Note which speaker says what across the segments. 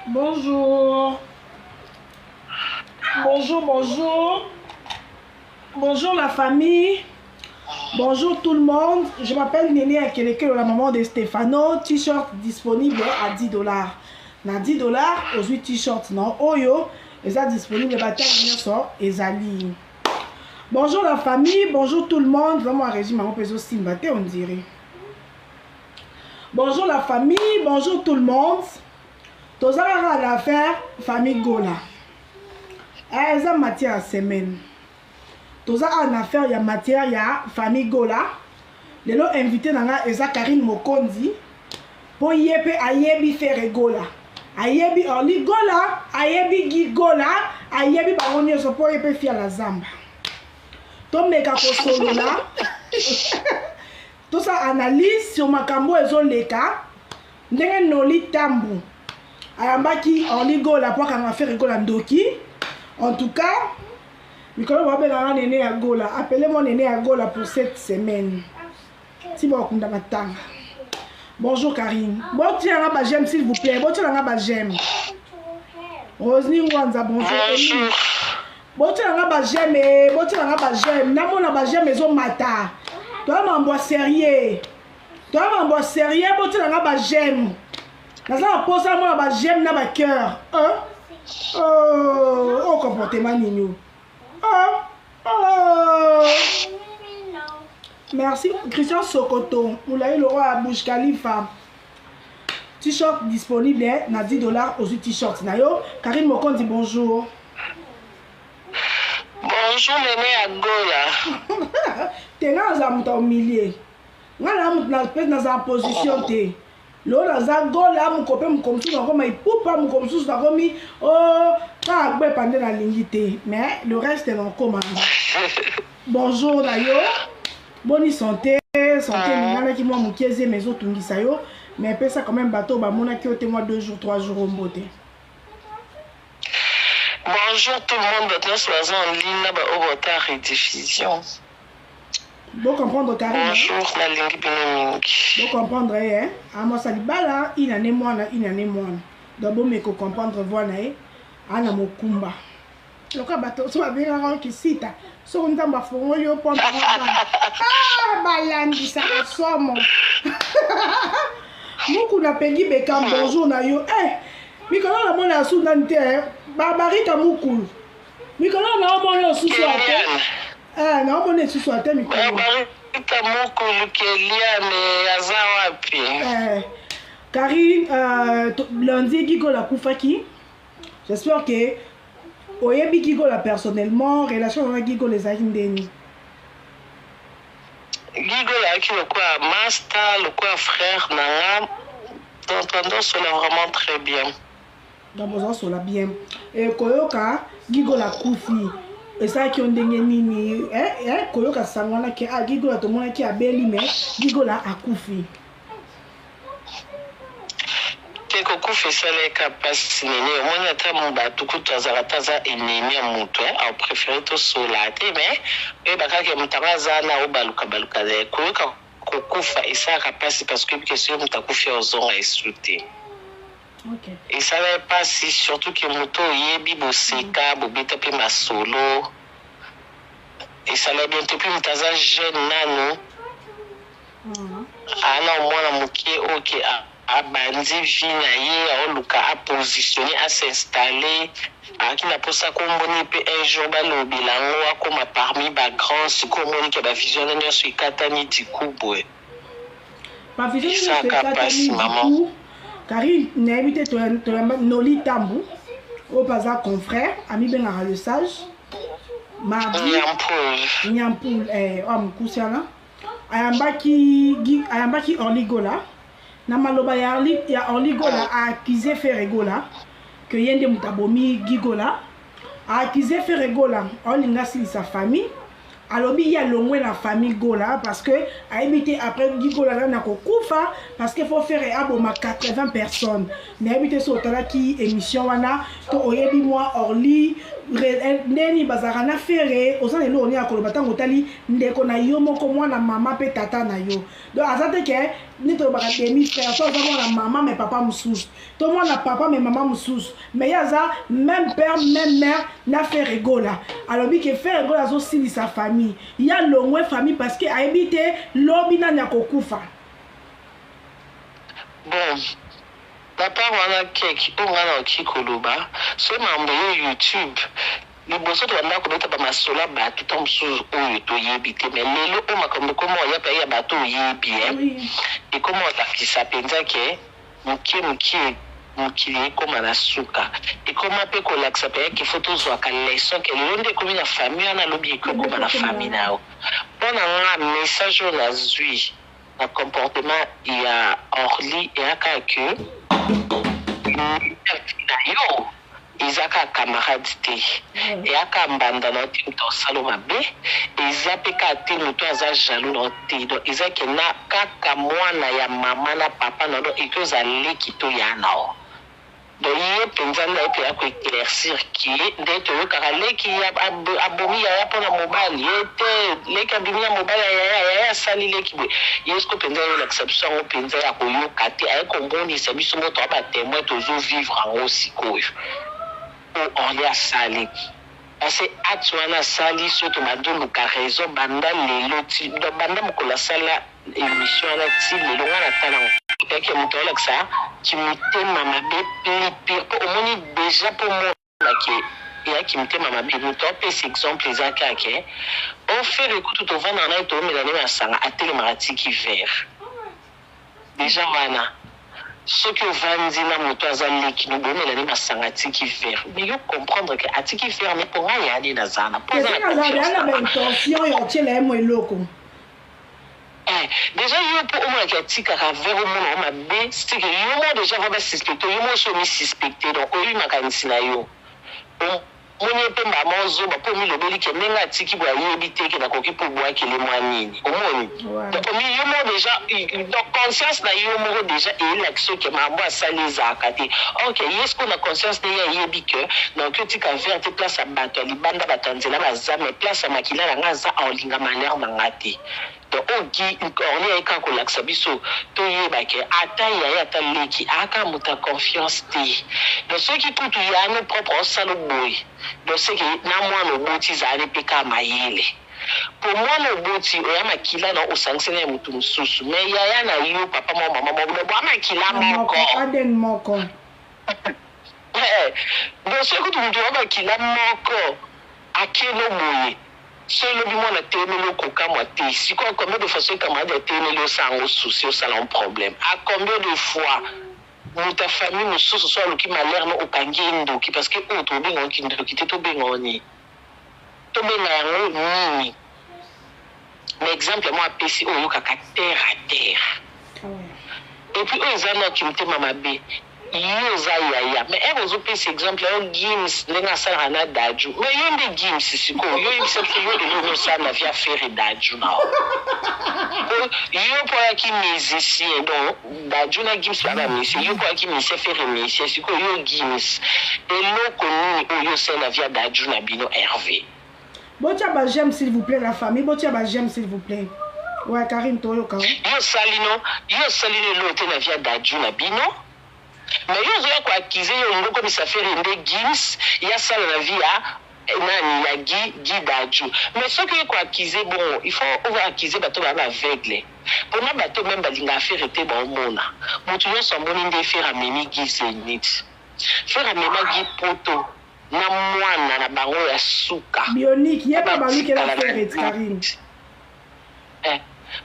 Speaker 1: Bonjour. Bonjour, bonjour. Bonjour la famille. Bonjour tout le monde. Je m'appelle Néné Akeleke, la maman de Stefano. T-shirt disponible à 10 dollars. Na 10 dollars, ozwi t-shirt na yo. Eza disponible bataille nyonso ezali. Bonjour la famille, bonjour tout le monde. Vraiment régime yango mpe ezosimba te, on dirait. Bonjour la famille, bonjour tout le monde. Toza kaka na affaire famille Gola. Eh, eza matière ya semaine. Toza awa na affaire ya matière ya famille Gola. Lelo invité na nga eza Karine Mokonzi, mpo ye mpe ayebi Ferre Gola, ayebi Orly Gola, ayebi Guy Gola, ayebi bango nyonso, mpo ye mpe fiala zamba. Tomeka kosolola, tosala analyse sur makambo oyo ezoleka, ndenge Noli Tambu ayambaki Orly Gola mpo akanga Ferre Gola ndoki. En tout cas, mikolo babengaka Nene ya Gola. Appelez-moi Nene ya Gola pour cette semaine ti bakunda matanga. Bonjour Karine. Botielanga baj'aime, s'il vous plaît, botielanga baj'aime. Rosni Ngwanza, bonjour.
Speaker 2: Bonjour.
Speaker 1: Botielanga baj'aime, botielanga baj'aime, namona baj'aime ezomata. Toya mambo ya sérieux, toya mambo ya sérieux. Botielanga baj'aime, naza na posa namona baj'aime na bacœur. Oh, oh, comportement nini? Oh. Merci Christian Sokoto Molai, le roi Burj Khalifa. T-shirt disponible na 10 dollars, ozwi t-shirt na yo. Karine Mokonzi, bonjour.
Speaker 2: Bonjour Nene ya Gola.
Speaker 1: Te, nga naza moto ya humilie. Nga na moto mpe naza position te. Lelo naza Gola, moko mpe moko mosusu nakoma Ipupa, moko mosusu nakomi o kaka gbepa nde nalingi te, mais le reste nakoma. Bonjour na yo, boni santé? Santé elinganaki mwa moke, ezema ezotungisa yo, mais epesa quand même bato oyo bamonaki yo te mwa 2 jours, 3 jours ombo te.
Speaker 2: Bonjour tout le monde, bato nyonso baza en ligne na baoyo bota rediffusion.
Speaker 1: Bocomprendre Karine.
Speaker 2: Bonjour, nalingi bino mingi.
Speaker 1: Bocomprendre ye, amwasa libala ina ne mwana, ina ne mwana, donc bomeka comprendre voix na ye. Ana mokumba lokola bato so babengaka kisita. Soki Nzambe afongoli yo pompe, balandisaka somo. Mukuna Pengi Bekam, bonjour na yo. Eh, mikolo namona asu nani te, Barbarika Mukulu, mikolo naomona osusu ate, naomona esusu ate mikolo.
Speaker 2: Barbarika Mukulu, Keliane aza wapi?
Speaker 1: Karine, lundi Guy Gola akufaki. J'espère que oyebi Guy Gola personnellement. Relation na Guy Gola ezalaki ndeni?
Speaker 2: Guy Gola ayaki lokola master, lokola frère na nga, donc tondosola vraiment très bien.
Speaker 1: Donc bozosola bien. E koyoka Guy Gola akufi esalaki yo ndenge nini? Koyoka sango wana ke ah, Guy Gola tomonaki abeli, mais Guy Gola akufi.
Speaker 2: Te, kokufa esalaka mpasi nene. Omoni, ata bato kutu azalaka te, aza ennemi ya moto, apréféré tosola te, mais oyeba kaka moto yango aza na obaluka baluka. Koyoka kokufa esalaka mpasi, parce que ebike soki moto akufi, ozonga esu te. Esala mpasi, surtout ke moto oyebi, boseka, bobeta mpe masolo, esala bien te. Mpe moto aza jeune nanu, ana mwana moke oke abandi vie na ye, aoluka apositionne, as'installe, ayaki na mposa komboni mpe un jour balobela yango, akóma parmi bagrand. Sikoyo omonike bavision na nyonso ekatani diku boye.
Speaker 1: Bavision nyonso ekatani diku. Karine, nayebi te, toyamba Noli Tambu oyo mpe aza confrère, amibengaka le sage, mardi.
Speaker 2: Nyampul.
Speaker 1: Nyampul, oyo mokusi wana ayambaki Orly Gola. Na maloba ya Orly Gola, aaccuse Ferre Gola ke ye nde moto abomi Guy Gola. Aaccuse Ferre Gola aolinga asilisa famille. Alobi ye alongwe na famille Gola parce que ayebi te après Guy Gola nani akokufa, parce que faut Ferre aboma 80 personnes. Nayebi te so otalaki émission wana to oyebi mwa Orly. Ndenge nini bazalaka na Ferre? Oza na eloko nini ya koloba ntango otali ndeko na yo moko, mwana mama mpe tata na yo? Donc aza te ke nde tolobaka demi frère, to aza mwana mama mais papa mosusu, to mwana papa mais mama mosusu, mais ye aza même père, même mère na Ferre Gola. Alobi ke Ferre Gola azosilisa famille ya longwe famille parce que ayebi te lobi nani akokufa.
Speaker 2: Bon, na part wana, keke oyo ngai nakoki koloba, so mambo yo YouTube, liboso tobanda kobeta bamasolo ya bato ta mosusu oyo toyebi te, mais lelo oyo makambo ekoma oya mpe ya bato oyebi, ekoma olakisa mpenza ke moke moke mokili ekóma na suka. Ekóma mpe kolakisa mpenza ke faut tozwaka leçon, ke lelo nde ekómi na famille wana, alobi ekóma na famille na yo. Mpo na nga, message oyo nazwi na comportement ya Orly eyaka ke na yo eza kaka camarade te, eyaka mbanda na yo te, moto osala mabe eza mpe kaka te, moto aza jaloux na yo te. Donc eza ke na kaka mwana ya mama na papa na yo, donc eki ozala leki to ya na yo. Donc ye mpenza nde aye mpe ya koéclaircir ke nde toyokaka leki abomi yaya mpona mobali ye te, leki abimi na mobali ya yaya, yaya asali leki boye. Ye siko mpenza ayolakisa biso yango mpenza ya koyoka te, aye komonisa biso ngo toa batémoin, tozovivre yango sikoyo. Oyo Orly asali, parce acte wana asali, so tobandi oluka raison banda lelo ti banda mokolo asala émission wana ti lelo, nga natala yango yaki moto aolakisa kimotema mabe plus pire. Mpo omoni déjà, mpo mona ke eyaki motema mabe, moto apesa exemple eza kaka oFerre. Kutu tovandaka na ye, toomela nde masanga, atelemaka, tiki verre déjà wana. Soki ovandi na moto aza leki no, bomela nde masanga, atiki verre, mais yo comprendre ke atiki verre me mpo ngai yali naza na mpo
Speaker 1: aza na baintention ya otiela ye mo eloko.
Speaker 2: Déjà yo mpo omonaki atikaka verre, omona o mabe, c'est que yo mo déjà va basuspecte yo mo, so omisuspecte. Donc oyebi makanisi na yo, omoni ye mpe mbama ozoba mpo omilobeli ke ndenge atiki boye, ayebi te ke nakoki mpo obwakele mwa nini. Omoni, donc omi yo moko déjà, donc conscience na yo moko déjà eyelakisi oke makambo asali ezalaka te. Ok, ye sikoyo na conscience nde ye ayebi ke nakoki otika verre te place ya bato ya libanda, bato ya nzela baza, mais place ya makila na nga aza, aolinga malheur na nga te. Donc oyo Orly aye kaka kolakisa biso, toyeba ke ata yaya, ata leki, aka moto ya confiance te. Donc soki kutu yano propre osala boye, donc seke na mwana oboti ezali mpe kaka mayele, po mwana oboti oya makila na osangisi na ya motu mosusu, mais yaya na yo, papa moko, mama moko, bwa makila moko.
Speaker 1: Aden moko.
Speaker 2: Donc soki kutu motu oya makila moko akeno boye, so elobi mwana telemeli, okokamwa te. Sikoyo combien de fois soki camarade atelemeli, osala yango souci, osala yango problème? A combien de fois moto ya famille mosusu so aluki malheur no, okangi ye ndoki? Parce que oyo tobenga yango kindoki te, tobenga yango nini? Tobenga yango nini? Mais exemple mo apesi oyo oyokaka terre à terre. Et puis oyo eza noki motema mabe. Yo oza yaya, mais ere ozopesa exemple yo Gims ndenge asalaka na Dadju, mais yo nde Gims sikoyo, yo oyebisa biso yo eloni osala na via Ferre, Dadju na yo mpo oyaki musicien. Donc Dadju na Gims baa bamusicien, yo mpo oyaki musicien, Ferre musicien. Sikoyo yo Gims, eloko nini oyo osala na via Dadju na bino, Hervé?
Speaker 1: Botia ba j'aime, s'il vous plaît, la famille, botia ba j'aime, s'il vous plaît. Ouais, Karine, toyoka.
Speaker 2: Yo osalino eloko te na via Dadju na bino, mais yo ozoya koaccuser, yo olingi okomisa Ferre nde Gims ya sala na vie ya nani, ya Guy Dadju. Mais soki oye koaccuser bongo, il faut oaccuser bato baa baaveugle, mpona bato même balingaka Ferre te, baomona motu nyonso amoni nde Ferre amemi Guy Zénith, Ferre amema Guy Poto na mwana na bango ya suka.
Speaker 1: Bionique yeba balukela Ferre, Karine.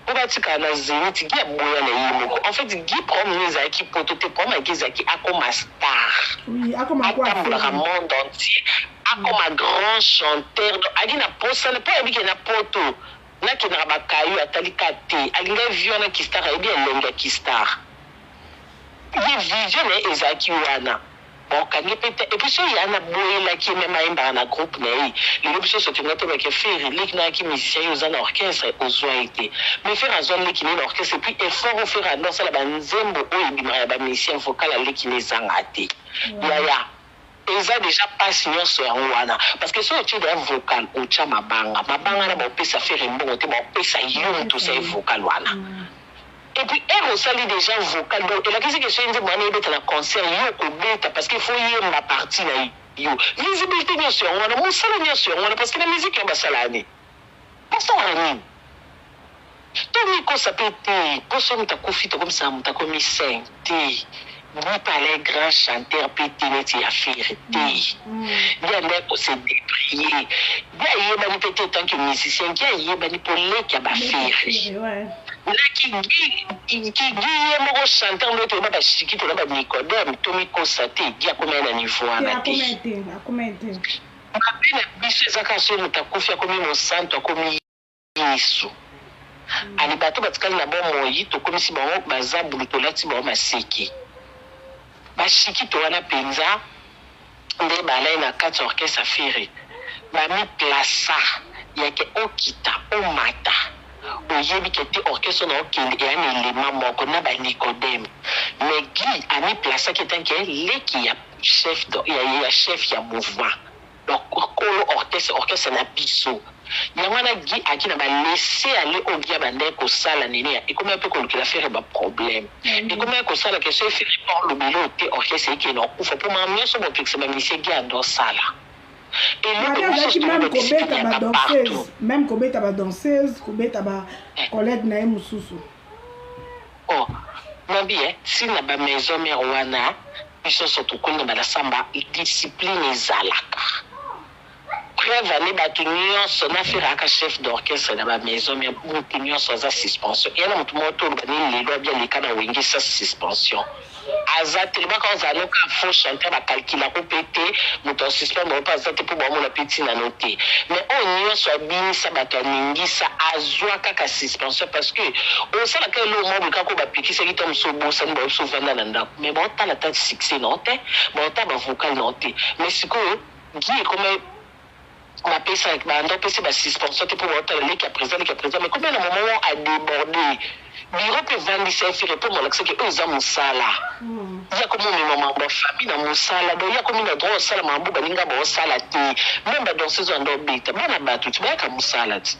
Speaker 2: Mpo batikala na Zénith, Guy aboya na ye moko. En fait, Guy, problème no ezalaki Poto te, problème ya Guy ezalaki akoma star, atambolaka monde entier, akoma grand chanteur. Donc aki na posana mpo ayebi ke na Poto nakendaka bakayu, atali ka te, alingai vi wana kistar, ayebi elongi ya kistar. Ye vision na ye ezalaki wana, baokangi mpe te. Et puis so ye ana boyelaki ye même ayembaka na groupe na ye. Lelo biso nyonso tolinga tobake Ferre leki nayaki musicien, ye oza na orchestre, ozwa ye te, mais Ferre azwa leki na ye na orchestre. Et puis effort oyo Ferre ando asala, banzembo oyo ebimaka ya bamusicien, vocal aleki na ezanga te, yaya. Eza dejà pasi nionso yango wana parce que soki otie dejà vocal otia mabanga mabanga wana bakopesa ferre mbongo te bakopesa yo mutu osali vocal wana et puis heure osali dejà vocal donc elakisi ke soki nzembo wana ebeta na concert yo okobeta parce que faut oyemba partie na yo visibilité nionso yango wana musala nionso yango wana parce que na musique yango basalaka nini basalaka nini To mikosa pe te po soki mutu akufi tokomisaka mutu akomi saint te Guy palais grand chanteur pe te neti ya ferre te Guy andaki ko se debrier Guy ayebani pe te tant que musicien Guy ayebani po leki ya ba ferre na ki Guy ki Guy ye moko chanteur nde toyeba ba shikito na ba nicodème to mikosa te Guy akomaki na niveau wana te mabe na biso eza kaka soki mutu akufi akomi mosantu akomi Yesu. Ale bato batikali na bomoi, tokomisi bango bazabulu, tolati bango maseke. Bashikito wana mpenza nde balai na kati ya orchestre ya Ferre, bami plaça ya ke okita omata, oyebi ke te orchestre oyo naokende eya na element moko na ba Nicodème. Mais Guy ami plaçaki etant ke leki ya chef ya chef ya mouvement. Donc kolo orchestre orchestre na biso yango wana Guy ayaki na ba laisser aller oyo Guy abandaki kosala neneya ekomaki pe kolukela ferre ba problème ekomaki kosala ke soki ferre pe aloba eloko te orchestre ekende na kokufa po makambo nionso bopekisa ba musicien Guy ando osala
Speaker 1: eloko
Speaker 2: biso
Speaker 1: azalaki
Speaker 2: toyebi
Speaker 1: meme
Speaker 2: ba discipline
Speaker 1: kobeta ba
Speaker 2: eyaka partout
Speaker 1: danseuse meme kobeta ba danseuse kobeta ba collègue na ye mosusu.
Speaker 2: Oh mabi eh ti na ba maison mère wana biso nionso tokoli na ba samba discipline ezalaka preuve ane batu nionso na ferre aka chef d'orchestre na ba maison mère mutu nionso aza suspension eya na mutu moko te oloba ne lelo abi aleka na wenge sans suspension aza te lobaka ozala no ka faux chanteur ba calculako pe te mutu a suspendre yo pe aza te po baomona pe tina no te mais oyo nionso abinisa batu aningisa azua kaka suspension parce que osalaka eloko moko boye kaka oyo bapekisaki tango mosusu obosani bayebi biso ovanda na ndaku mais baotala ata succès na yo te baotala ba vocal na yo te mais sikoyo Guy ekoma bapesa banda opesi ba suspension te po baotala leki ya president leki ya president mais combien na moment moko a deborde bureau pe evandisa ye ferre po molakisa ke oyo eza mosala ye akomi omema mambo ya famille na mosala donc ye akomi na droit osala mambo baninga baosala te meme ba danseuse wana obeta bana bato ti bayaka mosala ti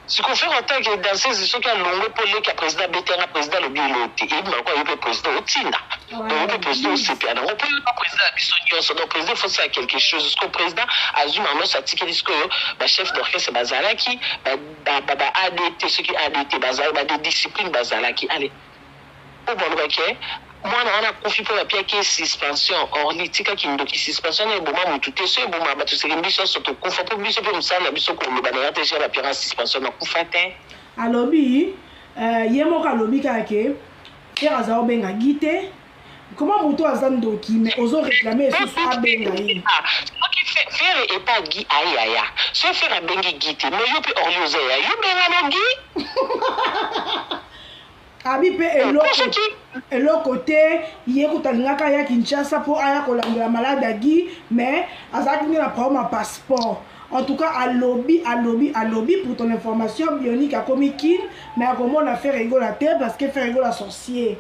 Speaker 2: Sikoyo ferre en tant que danseuse soki alongwe po leki ya president abeti yanga president alobi eloo te eyebima lokola yo pe president otinda donc yo pe president osepela nango po yo na president na biso nionso donc president il faut osala quelque chose sikoyo president azui makambo nionso atikeli sikoyo ba chef d'orchestre bazalaki ba ba ba adt soki adt bazalaki ba de discipline bazalaki allez Po baloba ke mwana wana akufi po bapiaki ye suspension orly tika kindoki suspension wana eboma mutu te soki ebomaka batu seke biso nionso tokufa po biso pe musala na biso koloba na rtga bapiaka suspension nakufa te.
Speaker 1: Alobi euh, ye moko alobi kaka ke Ferre aza obenga Guy te. Comment moto aza ndoki mais ozo réclamer lisusu abenga ye?
Speaker 2: Soki Ferre epa Guy aye yaya soki Ferre abengi Guy te mais yo pe orly oza yaya yo benga no Guy.
Speaker 1: Abi pe eloko eloko te ye kutu alingaka aya Kinshasa po aya kolandela malade ya Guy mais azalaki nde na problème ya passeport en tout cas alobi alobi alobi pour ton information Bionic akomi kin mais akomona Ferre Gola te parce que Ferre Gola sorcier.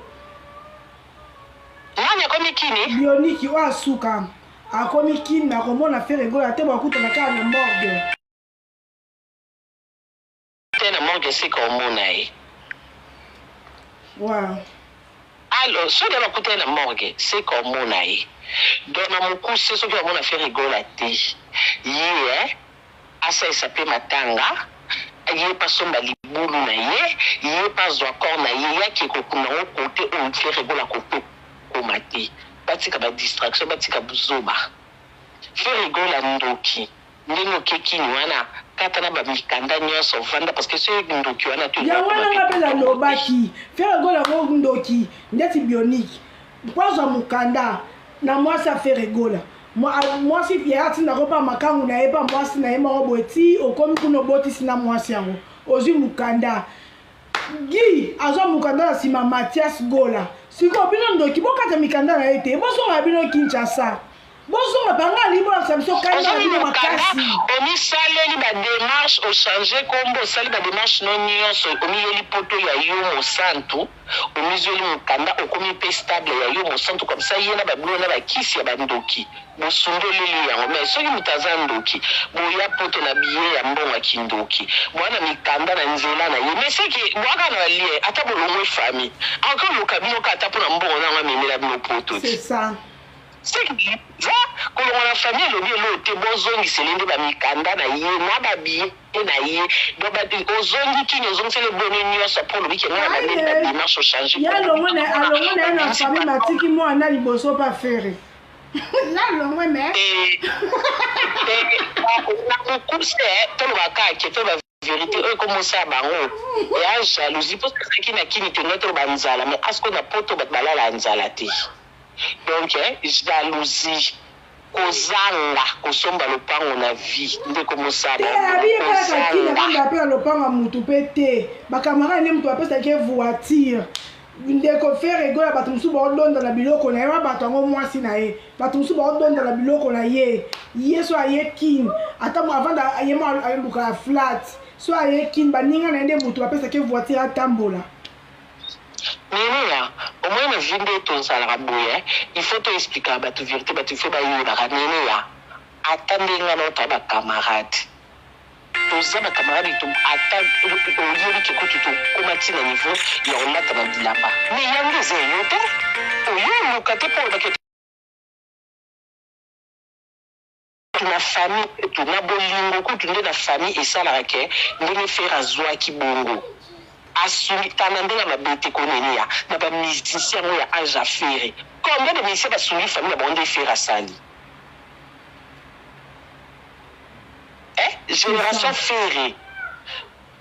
Speaker 2: Nani akomi kini?
Speaker 1: Bionic oyo asuka akomi kin mais akomona Ferre Gola te bakutana kaka na morgue.
Speaker 2: Te na morgue esika omona ye.
Speaker 1: Wow.
Speaker 2: Alors soki bakutani na morgue seka omona ye donc na mokuse soki bamona Ferre Gola te ye eh, asalisa pe matanga ye pe asomba libulu na ye ye pe azwa corps na ye ye ake kokunda yango cote oyo Ferre Gola akoki kokoma te batika ba distraction batika buzoba Ferre Gola ndoki Ndenge oke kin wana kata na ba mikanda nionso vanda parce que soki ndoki wana to
Speaker 1: Yango wana nga pe na lobaki Ferre Gola ngo ndoki ndeti bionic po azwa mukanda na mwasi ya Ferre Gola mwasi ya atinda ko pa makangu na ye pa mwasi na ye moko boye ti okomi kuna obotisi na mwasi yango ozwi mukanda Guy azwa mukanda na sima Mathias Gola sikoyo bino ndoki bokata mikanda na ye te bozonga bino Kinshasa. Bozonga bango alingi bolakisa biso kanda na bino makasi.
Speaker 2: Omisaleli ba demarche ochange kombo osali ba demarche no nyonso omiyeli poto ya yo mosantu omizweli mokanda okomi pe stable ya yo mosantu comme ça ye na ba bilo na ba kisi ya ba ndoki bosundoleli yango mais soki moto aza ndoki boya poto na billet ya mbongo ya kindoki boa na mikanda na nzela na ye mais seke boaka na ba lien ata bolongwe famille akoki oluka bino kaka ata mpona mbongo na yango amemela bino poto.
Speaker 1: C'est ça.
Speaker 2: Seke va kolongwa na famille elobi eloo te bozongisele nde ba mikanda na ye na ba billet na ye donc ba ozongi kini ozongisele boni nyonso po olobi ke nga na bandeli ba démarche ochange.
Speaker 1: Ye alongwe na alongwe na ye na famille matiki mwana liboso pa Ferre. Ya alongwe mais.
Speaker 2: Na mokuse toloba kaka ke toloba verite oyo ekomosala bango ya jalousie mpo ezalaki na kini te toloba nzala mais asko na poto bato balala nzala te. Donc jalousie kozanga kosomba lopango na vie nde komosala.
Speaker 1: Kozanga mpe na lopango ya mutu mpe te bacamarade nde mutu bapesaki ye voiture ndeko Ferre Gola bato mosusu baodondala biloko na ye wa bato yango mwasi na ye bato mosusu baodondala biloko na ye ye so aye kin ata avanda ye mo aluka ya flat so aye kin baninga na ye nde moto bapesaki voiture atambola.
Speaker 2: Neneya omoni na vie nde tozalaka boye il faut to expliquaka bato verite bato il faut bayebaka. Neneya ata ndenge nga na ota ba camarade toza ba camarade ata oyebi ke kutu tokóma ti na niveau ya kolata na bilamba mais yango eza yo te oyo oluka te mpo olobaki na famille kutu na bolingo kutu nde na famille esalaka ke ndenge Ferre azwaki bongo asungi tana ndenge mabe te konenia na bamusicien yango ya age ya Ferre. Combien de musicien basungi famille na bango nde Ferre asali génération Ferre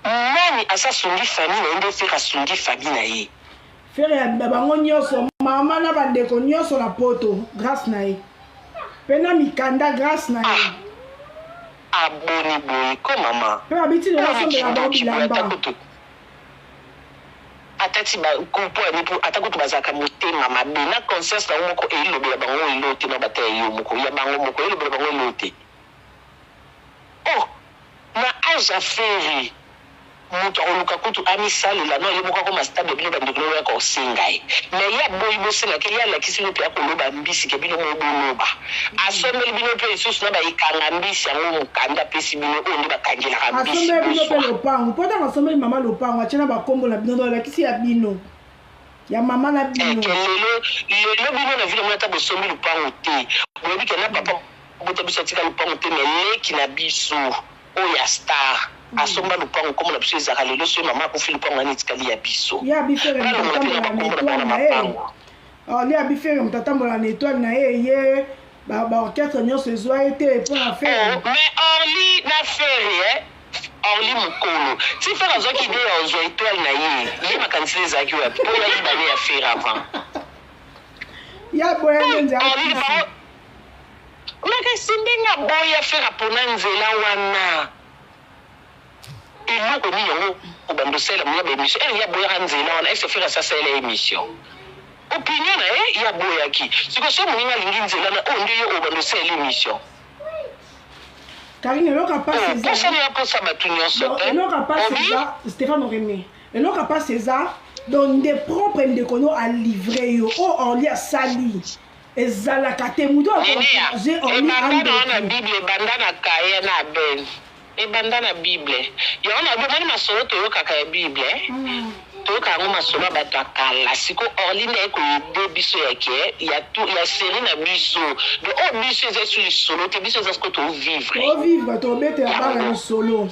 Speaker 2: nani asa asungi famille na ye nde Ferre asungi famille na ye.
Speaker 1: Ferre ya bango nyonso mama na bandeko nyonso na poto grâce na ye mpe na mikanda grâce na ye.
Speaker 2: Aboni boye ko mama.
Speaker 1: Mpe babiti lelo asombela bango bilamba.
Speaker 2: Ata ti bakupo ya mipu ata kutu bazalaka motema mabe na conscience na bango moko elobela bango elo te na bata ya yo moko ya bango moko elobela bango elo te. Oh na age ya Ferre moto akoluka kutu amisalela no ye moko akoma stable bino bandeko no oyaka kosenga ye mais ye aboyi bosengaka ye alakisi bino mpe akoloba mbisi ke bino mo boloba asombeli bino mpe lisusu na baekanga mbisi yango mokanda apesi bino oyo nde bakangelaka mbisi.
Speaker 1: Asombeli bino mpe lopango mpo ntango asombeli mama lopango atie na bakombo na bino alakisi ya bino ya mama na bino.
Speaker 2: Lelo lelo bino na vile mona ata bosombi lopango te boyebi ke na papa bota biso atika lopango te mais leki na biso oyo ya star asomba lopango kombo na biso ezalaka lelo soki mama akufi lopango wana etikali ya biso.
Speaker 1: Ya biso na mapango ya bifere moto atambola na étoile na ye ye baorchestre nyonso ezwa ye te mpona Ferre.
Speaker 2: Mais Orly na Ferre Orly mokolo ti Ferre azwaki ide ya ozwa étoile na ye ye makanisi ezalaki wapi mpo yayiba ne ya Ferre avant.
Speaker 1: Ya boya nde nzela.
Speaker 2: Makasi ndenge aboya Ferre apona nzela wana eloko nini yango obanda osalela mona baémission ere ye aboyaka nzela wana ese Ferre asasalela émission opinion na ye ye aboyaki sikoyo so moninga alingi nzela na oyo nde ye obanda osalela émission.
Speaker 1: Karine eloko apasi
Speaker 2: eza posani ya posa bato nyonso te
Speaker 1: eloko apasi eza Stéphane René eloko apasi eza donc nde propre ndeko no alivre yo oyo Orly asali ezalaka te moto
Speaker 2: ebanda na wana Bible ebanda na Kaye na Abel ebanda na Bible yango na bomoni masolo toyokaka ya Bible toyoka yango masolo ya bato ya kala siko Orly nde aye biso ya ke ya tu ya série na biso donc oyo biso eza esu lisolo te biso eza siko tovivre
Speaker 1: tovivre tobetela bana lisolo.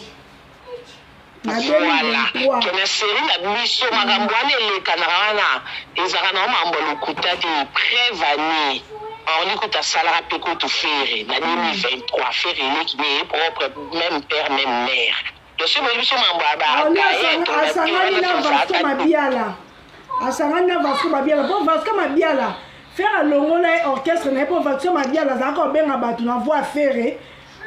Speaker 2: Voilà ke na série na biso makambo wana elekanaka wana ezalaka na makambo ya lokuta te preuve année Orly kutu asalaka mpe kutu Ferre na 2023 Ferre eleki ne propre même père même mère donc soki boyebi biso makambo ya
Speaker 1: asangani na Vasco Mabiala asangani na Vasco Mabiala mpo Vasco Mabiala Ferre alongola ye orchestre na ye mpo Vasco Mabiala azalaka kobenga bato na voix Ferre.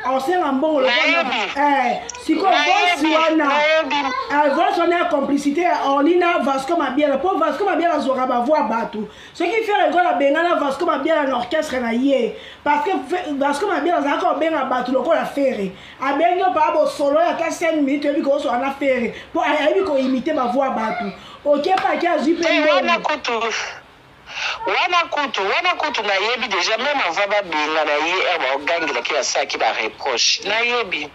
Speaker 1: Aosenga mbongo lokola eh, sikoyo voice wana eh, voice wana ya complicité ya Orly na Vasco Mabiala, mpo Vasco Mabiala azwaka bavoi bato. Soki Ferre Gola abengana Vasco Mabiala na orchestre na ye, parce que Vasco Mabiala azalaka kobenga bato lokola Ferre abengi yo paa bosolo oyo ata 5 minutes oyebi kosola na Ferre mpo ayebi koimite bavoi bato. Okepa ake azwi mpe
Speaker 2: mbongo wana kutu nayebi déjà. Même avant babenga na ye, ere baogangelaki, asalaki bareproche. Nayebi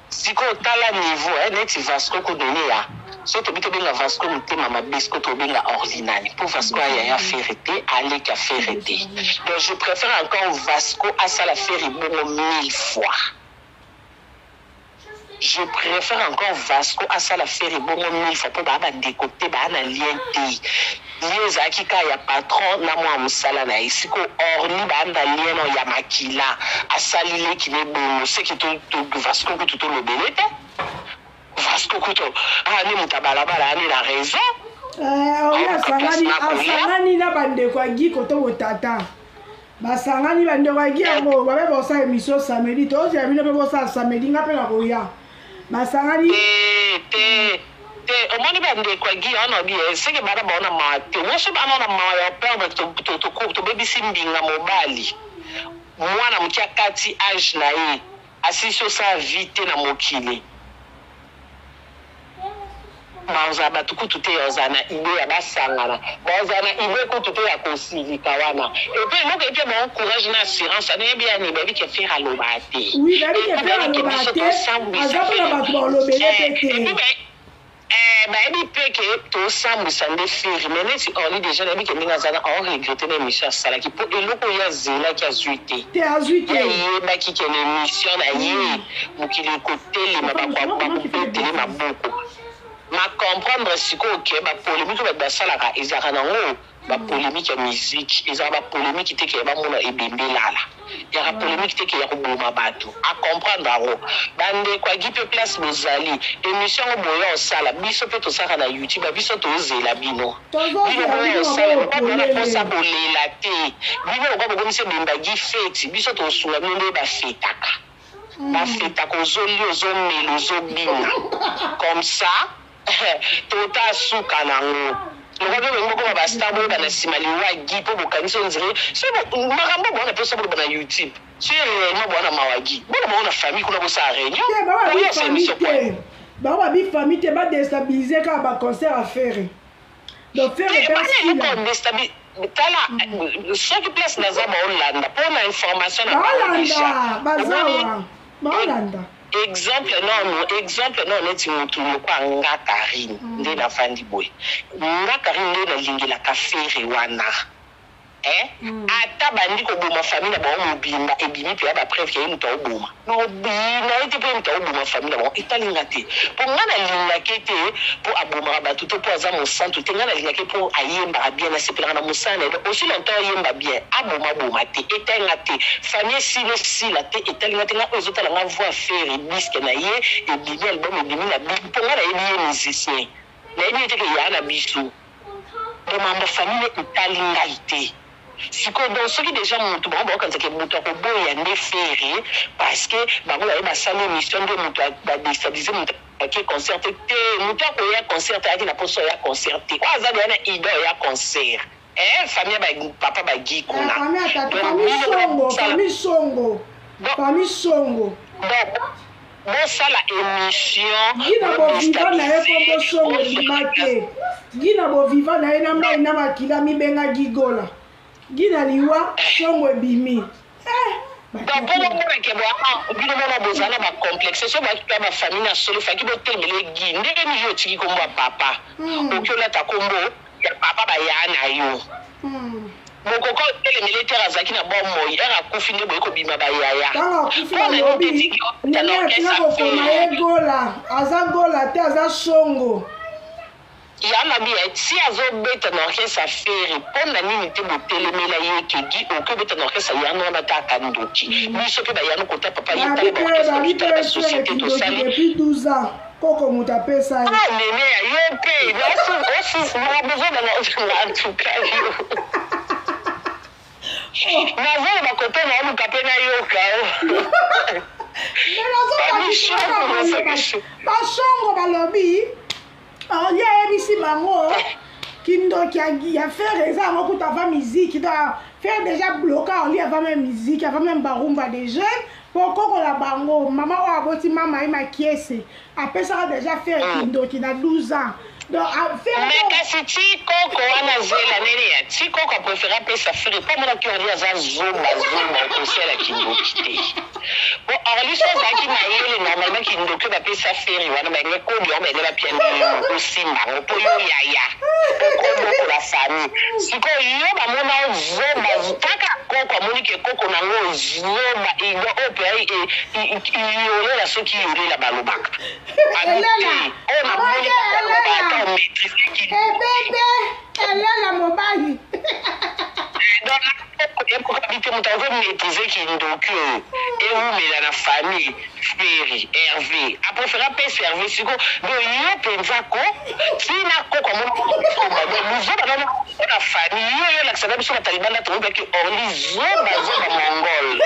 Speaker 2: sikoyo, tala niveau neti Vasco kudone ya so tobi tobenga Vasco motema mabe. Siko tobenga Orly nani? Mpo Vasco ayaya Ferre te, aleki aFerre te. Donc je préfère encore Vasco asala Ferre bongo mille fois. Je préfère encore Vasco asala Ferre bongo mille fois, mpo baa bandeko te, baa na lien te. Lien ezalaki kaka ya patron na mwa mosala na ye. Siko Orly baa na lien no ya makila, asali leki ne bongo, seki Vasco kutu tolobele te. Vasco kutu ani moto ya balabala, ani na raison.
Speaker 1: Oyo asangani na bandeko ya Gi koto botata, basangani bandeko ya Gi yango babe bosala émission samedi. Tozela bino mpe bosala samedi, nga mpe na koya. Basangani.
Speaker 2: Te, te, te. Omoni bandeko ya Gi wana, obi seke bana bao na mawa te. Moso bana na mawa ya perdre, tobebisi mbinga mobali. Mwana moke akati age na ye, asilisi osala vie te na mokili. Bazala bato kutu te, ozala na idée ya basangana, bazala na idée kutu te ya kosilika wana. Et puis eloko epe bango courage na assurance, anayebi yani bayebi ke Ferre aloba te.
Speaker 1: Oui, bayebi ke Ferre aloba te, aza mpona bato balobele mpe te.
Speaker 2: Bayebi mpe ke tosambwisa nde Ferre. Mais neti Orly déjà nayebi ke ndenge aza na aoregretter na émission asalaki, mpo eloko oyo azelaki azwi te.
Speaker 1: Te, azwi te.
Speaker 2: Ayebaki ke na émission na ye mokili ekotelema, bakobetele maboko. Ma comprendre sikoyo ke bapolémique oyo bato basalaka ezalaka nango bapolémique ya musique, ezalaka bapolémique te ke bamona ebembe elala, yaka polémique te ke ya koboma bato. Acomprendre yango bandeko agi mpe place bozali. Émission yango boya osala, biso mpe tosalaka na YouTube, biso tozela bino. Bino boya osala lokwa bona mposa kolela te. Bino lokwa bokomisi ebembagi feti, biso tosunga bino nde bafetaka, bafetaka. Ozolia, ozomela, ozobina comme ça, tota suka nango. Lokwa mpe bolingi bokoma bastar, boyeba na nsima liwa Gi mpo bokanisi ondire so makambo bona mpe so boloba na YouTube. So réunion bona mawa Gi, bona bango na famille kuna, bosala réunion.
Speaker 1: Te, bango babi famille te, badéstabiliser kaka baconcert à Ferre. Donc Ferre.
Speaker 2: Tala, soki place naza, baolanda mpo na information na
Speaker 1: bango. Bazawa baolanda.
Speaker 2: Exemple nono, exemple nono, neti motu lokwa nga Karine, nde nafandi boye, nga Karine nde nalingelaka Ferre wana, eh? Ata bandi koboma famille na bango mobimba, ebimi mpe ya bapreuve ke ye moto aoboma na ye te, mpo ye moto aoboma famille na bango, etalinga te. Mpo nga nalingaki te mpo abomaka bato to mpo aza mosantu te. Nga nalingaki mpo ayembaka bien, nasepelaka na mosala na ye. Donc aussi longtemps ayemba bien, abomaboma te, etalinga te. Famille esila, esila te, etalinga te. Nga oyo ezotala nga voix Ferre, disque na ye ebimi, album ebimi na bi, mpo nga nayebi ye musicien, nayebi ye te ke yaa na biso. Donc mambo famille etali ngai te sikoyo. Donc soki déjà motu bango baokanisaka moto akoboya nde Ferre, parce que bango baye basali émission nde moto badéstabiliser, moto ake concert te. Te, moto akoya concert te, ayaki na poso ya concert te. Oyo aza deya na idée oya concert, famille ya papa bagi kuna.
Speaker 1: Famille Songo, famille Songo, famille Songo.
Speaker 2: Bosala émission.
Speaker 1: Gi na boviva na ye, kombo Songo ebima te. Gi na boviva na ye na mai na makila mibenga Gigola. Gi na liwa, Songo ebimi.
Speaker 2: Donc mpo bomonake bino mona bozala na bacomplexe, so bakika bafamille na solo, faki botelemele Gi. Ndenge nini yo otiki kombo ya papa, oki olata kombo ya papa baya na yo? Mokoka otelemele te. Azalaki na bomoi, ere akufi nde boye kobima bayaya.
Speaker 1: Ntango akufi, balobi ndenge atika kokoma ye Gola, aza Gola te, aza Songo.
Speaker 2: Ya na bi si azobeta na orchestre Ferre, mpo na nini te botelemela ye ke Gi oki obeta na orchestre yano wana? Kaka ndoki, biso mpe bayano kota papa ye. Tala baorchestre, basociété tosali.
Speaker 1: Depuis 12 ans, koko moto apesa ye.
Speaker 2: Ah, nene ya yo mpe besoin en tout cas yo. Nazoloba kote naoluka mpe nayoka o.
Speaker 1: Bashongo balobi ye ayebisi bango kindoki ya Ferre eza yango kuta avant musique. Donc Ferre déjà bloqua Orly avant même musique, avant même barumba des jeunes, po kokola bango mama oyo aboti mama ye makiese apesaka déjà Ferre kindoki na 12 ans. Donc Ferre
Speaker 2: Mais kasi ti koko wana zela nene ya ti koko apréféré apesa Ferre mpo amonaki Orly aza zoba zoba, okosala kindoki te. Po Orly so azalaki mayele, normalement kindoki oyo bapesa Ferre wana, balingi kodi yango, balingi bapia ndenge osimba yango mpo yo yaya okobokola famille. Sikoyo yo bamona o zoba kaka, koko amoni ke koko nango zoba oyo mpe iyolela, soki iyolela balobaka abi te oyo namoni aloba ata omaîtrise kindoki.
Speaker 1: Ebebe elela mobali.
Speaker 2: Donc ekokabi te, moto azomaîtrise kindoki oyo ewumela na famille Ferre, Hervé apréféré apesa Hervé. Siko donc yo mpenza ko ntina koko amona donc mozoba nano na famille yo, yo olakisa na biso bato ya libanda, toyebaki Orly zoba zoba mongol.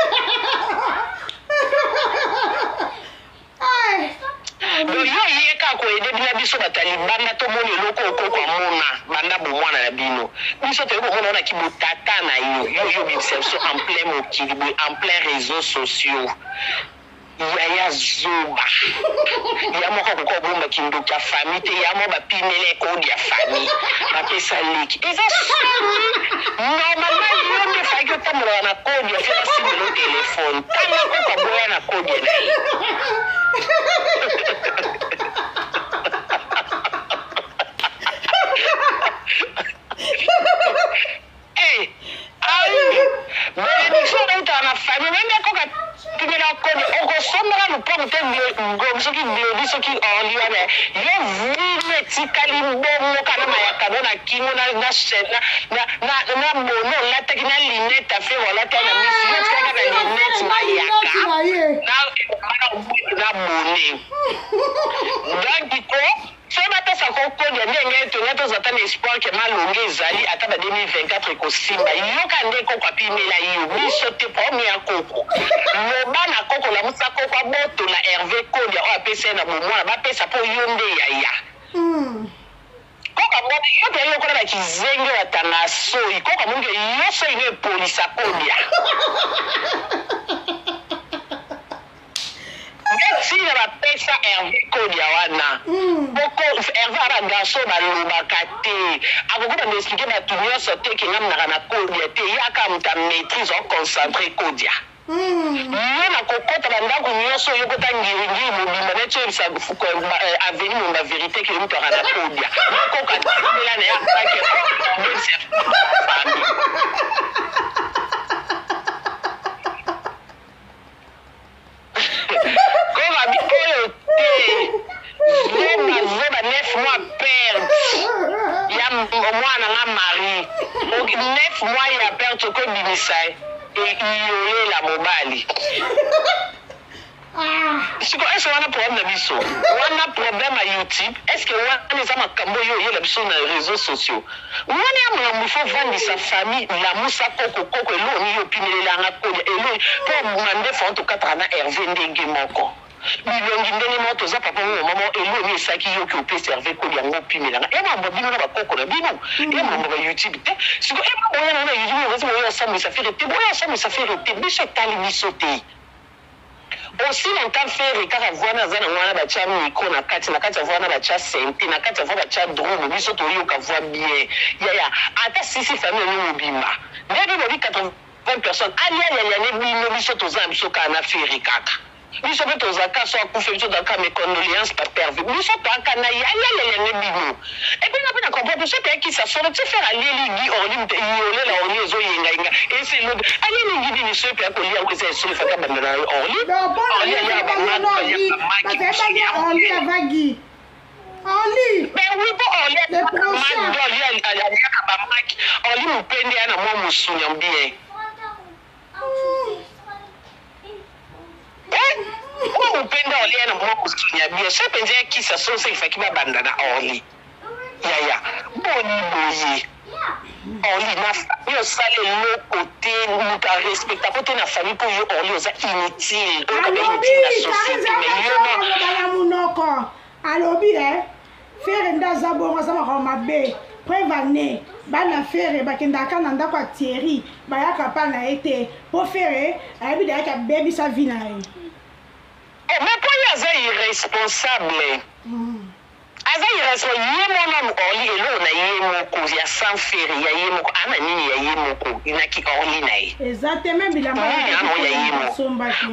Speaker 2: Donc yo ye kaka koyede bina biso bato ya libanda, tomoni eloko okoko amona banda bomwana na bino. Biso toyebi komona wana kibotata na yo. Yo yo obimisa biso en plein mokili boye, en plein réseaux sociaux. Yaya zoba ya moko akoka kobomba kindoki ya famille te. Ya moko bapimela ekode ya famille, bapesa leki, eza soni. Normalement yo nde efalaki otambolaka na kode ya fe, basimbela telefone. Tala koko aboya na kode na ye. Eh, ayi bénédiction eutaka na famille. Wende akoka pimela kode, okosombaka lopango te. Soki Glodi, soki Orly wana, yo vino etikali bongo kana mayakano na kingo na bono olataki na lunette affaire olataki na misu yo, otikaka na lunette mayaka na bone. Donc ko so bapesa ko kodia ndenge tonga, tozwa ata na espoir ke malonge ezali ata ba 2024 ekosimba. Yoka nde koko apimela yo, biso te. Problème ya koko, loba na koko, lamusa koko, abotola Hervé kodia oyo apesa ye na bomwana, bapesa mpo yo nde yaya. Koko amoni yo mpe yokola bakizenge oyo atanga soi. Koko amoni ke yo soi no epolisa kodia ntina bapesa Hervé kodia wana. Poko Hervé aza garçon balobaka te, akoki bando expliquer bato nyonso te ke nga mnaka na kodia te. Yaka moto amaîtrise, oconcentre kodia yo na kokota bandako nyonso oyo okota ngiringiri mobimba neti oyebisa aveni momba vérité ke yo moto aka na kodia. Nakoka tela na ye akake famille. Koma oyo te, zoba zoba, 9 mois perte ya mwana nga Marie, 9 mois ya perte, okobimisa iyolela mobali. Siko ese wana problème na biso wana, problème ya YouTube, est ce que wana eza makambo oyo oyela biso na réseaux sociaux wana ya makambo? Ifo vandisa famille, lamusa koko. Koko eloni yo opimelelanga kolia eloni mpo mandefa wana tokataka na Hervé ndenge moko, bilongi ndenge moko, toza papa mo mama. Eloni esalaki yoki opesa Hervé kolia yango, opimelanga e mambo bino na bakoko na bino e mambo ba YouTube te. Siko e mambo oya na YouTube, oza boya osambwisa Ferre te, boya osambwisa Ferre te, biso etali biso te. Aussi longtemps Ferre kaka voix aza nango wana, batya micro na kati, na kati ya voix wana batya synthé, na kati ya voix batya drum, biso toyoka voix bien. Yaya, ata sisi famille yango mobimba nde bobi 80 personnes alialialiane bino, biso toza na biso kaka na Ferre kaka. Biso mpe tozalaka so akufi, biso tozalaka mes condoléances papa Hervé, biso toaka na ye alialialiane bino. Et puis nga mpe na comprendre biso toyakisa solo ti Ferre alieli gi Orly, yolela Orly ezoyengayenga ese elobi alieli gi nini so epe akolia yango eza esolo efaka banda na Orly. Orly aliaka
Speaker 1: bamaki. Orly.
Speaker 2: Ben oui, mpo Orly Orly aliaka bamaki. Orly mopende ya na mwa mosuni ya bien oyo mopende Orly ya na mwa mosuni ya bien so mpenza yakisa so so efaki babanda na Orly. Yaya, boni boye? Orly na famille osala eloko te, moto arespectako te na famille mpo yo Orly oza inutile, oyoka inutile na société, mais yo
Speaker 1: na monoko alobi eh Ferre nde aza bongo, aza makambo mabe. Preuve ane bana Ferre bakendaka na ndako ya Thierry, bayaka pa na ye te mpo Ferre ayebi dayaki abebisa vie na ye.
Speaker 2: Oh, mais mpo ye aza irresponsable. Aza irresponsable ye moko nanu Orly eloko na ye moko ya sans Ferre ya ye moko ana nini ya ye moko na ki Orly na ye.
Speaker 1: Eza te meme bilamba
Speaker 2: nini ano ya ye moko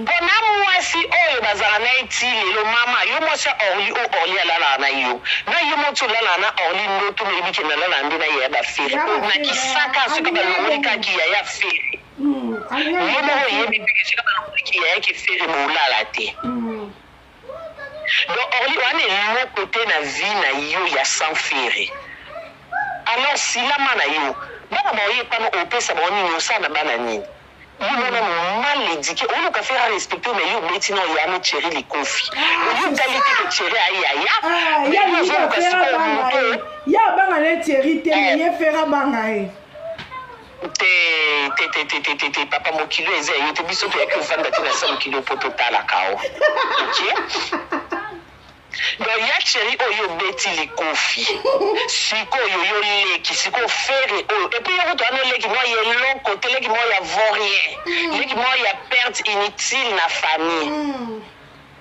Speaker 2: pona mwasi oyo bazala na ye ti lelo mama yo mwasi ya Orly oyo Orly alalaka na yo na yo moko ti olalaka na Orly ndoto oyebi ke nalalaka nde na yaya ba Ferre po na kisaka soki balongoli kaka ki yaya Ferre yo moko oyebi pe ke soki balongoli ki yaya ki Ferre bolala te. Donc Orly wana eloko te na vie na yo ya sans Ferre alors silama na yo bana baoye epana opesa bango nini osala na bana nini yo mwana mal eduque oluka Ferre a respecte mais yo obeti na oyano Thierry likofi oyo otali te ke Thierry ayaya
Speaker 1: mais yo ozoluka sikoyo moto ye abanga ne Thierry te mais ye Ferre abanga ye.
Speaker 2: Te te te te te te te papa mokili oyo eza ya yo te biso toyaki ovanda te na se mokili oyo po totalaka o ok donc ya cheri oyo obeti likofi sikoyo yo leki sikoyo fere oyo epuis yo kutu wana oleki mwa ya eloko te leki mwa ya vaut rien leki mwa ya perte inutile na famille.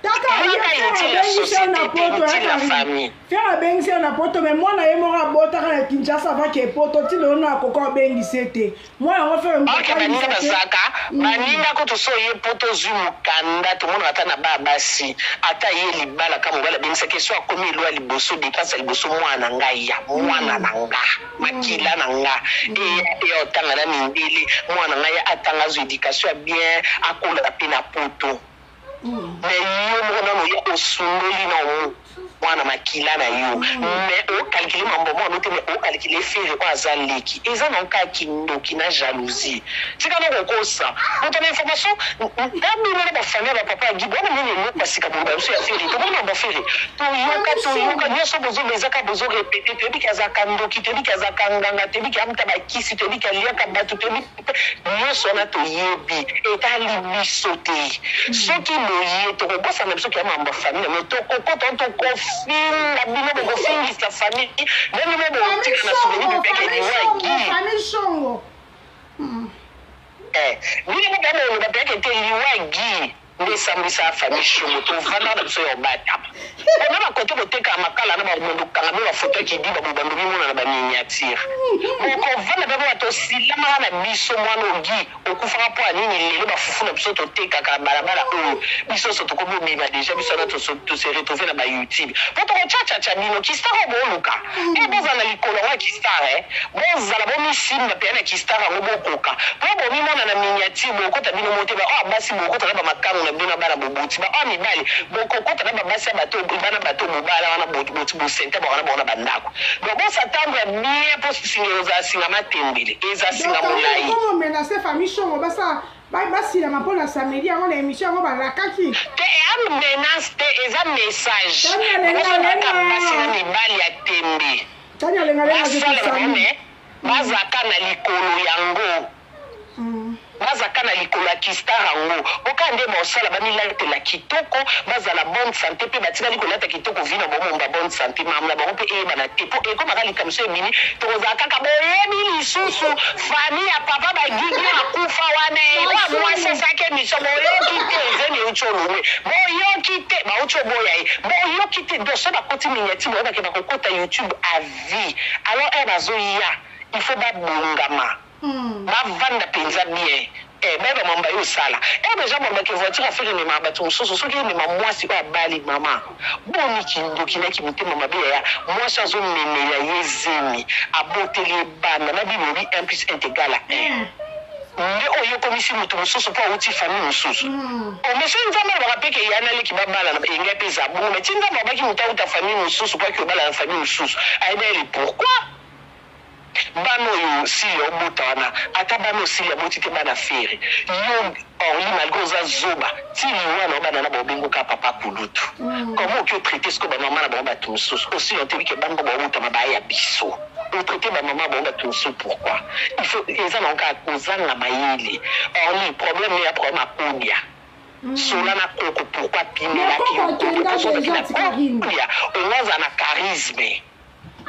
Speaker 1: Kaka ye Ferre abengisi yo na poto ya Karine. Ferre abengisi yo na poto mais mwana ye moko abotaka na Kinshasa avant ke poto ti lelo na akoka obengisi ye te. Mwana yango Ferre
Speaker 2: moto Ok baninga bazaka baninga kutu so oye poto ozui mukanda tomonaka ata na ba basi ata ye libala ka mobali abengisaki ye so akomi elo ya liboso depense ya liboso mwana na nga ya mwana na nga makila na nga eya eya otanga na mindele mwana na nga ya atanga azwa education ya bien akola pe na poto. Mais yo moko nanu oya osundoli nao mwana makila na yo mais o calculer mambo mwana te mais o calculer Ferre oyo aza leki eza nao kaka kindoki na jalousie tika no kokosa moto na information na bino na ba famille ya ba papa ya Guy boyaka nini eloko ya sika boloba biso ya Ferre tokomi mambo ya Ferre toyoka toyoka nionso bozoba eza kaka bozo repeter toyebi ke azalaka ndoki toyebi ke azalaka nganga toyebi ke amuta ba kisi toyebi ke aliaka batu toyebi Nionso wana toyebi etali biso te soki boye tokobosana na biso ke ya mambo ya famille na bino tokokota wana tokofinga bino bokofingisa famille na bino botika na souvenir bipeke liwa Guy eh bino moko boloba peke te liwa Guy Nde esambwisa famille shongo tovandaka na biso ya obatama po na ba kote botekaka makala na ba mondo kanga bino ba photo ya kidiba bobanda omimona na ba miniature bokovanda pe boba tosilamaka na biso mwana ogi okufaka po ya nini lelo ba fufu na biso totekaka na balabala oyo biso nionso tokomi obima dejà biso wana to se retrouver na ba youtube po toko chachacha bino ki star oyo boluka eh bozala na likolo yango ya ki star eh bozala bomisimba pena na ki star yango bokoka Po bomimona na miniature bokota bino moko te ba oyo ya basi bokota na ba makangu na bino na bana boboti ba oyo ya mibali bokokota na ba basi ya bato bana bato bobala wana boti bosente bango na bango na ba ndaku donc bo s'attendre bien po singa ekozala singa matembele eza singa molayi.
Speaker 1: Donc okoma menace famille shongo basala basilama mpo na samedi yango na emission yango balakaki
Speaker 2: te ea menace te eza message bozalaka basi na mibali ya tembe basala bango mais Bazaka na likolo yango. Bazaka na likolo ya ki star yango. Po kaka nde baosala bamilatela kitoko, bazala bonne sante pe batikali kolata kitoko vie na bango mobimba bonne sante makambo na bango pe eyebana te po ekoma kaka likambo soki ebimi tokozala kaka boyebi lisusu famille ya papa ba gigi akufa wana eh oyo muasi asalaki emission boyoki te zemi ewuti olongwe boyoki te bawuti oboya ye boyoki te donc soki bakoti miniature boyebake bakokota youtube à vie alors heure bazoya il faut ba bongama ba vanda penza bien eh bayeba mambo baye osala heure dejà baloba ke voiture ya ferre ememaka batu mususu soki emema muasi oyo abali maman boni kindoki na ki motema mabe yaya muasi oyo azo memela ye zemi aboteli ye bana na bible elobi un plus un est egal à un nde oyo okomisi mutu mususu po awuti famille mususu oh mais soki nzambe alobaka pe ke yaya na leki babalana elingaki pe ezala bongo mais ti nzambe alobaki mutu awuta famille mususu po ake obala na famille mususu ayebi ye le pourquoi bana oyo sili obota wana ata bana oyo sili aboti te bana ferre yo Orly malgre oza zoba ti liwa na yo bana na bango bengo kaka papa kulutu comment oki o traite sikoyo ba maman na bango batu mususu osi otebi ke bana bao botama ba ya biso. Otraite bamama bango bato mosusu pourquoi? Il faut eza nango kaka kozanga mayele. Orly, problème ya problème akodia sola na koko, pourquoi pimelaki yo koko?
Speaker 1: Akenda
Speaker 2: Mpo ozalaki
Speaker 1: déjà
Speaker 2: na
Speaker 1: ti Karine.
Speaker 2: kodia, ongo aza na charisme.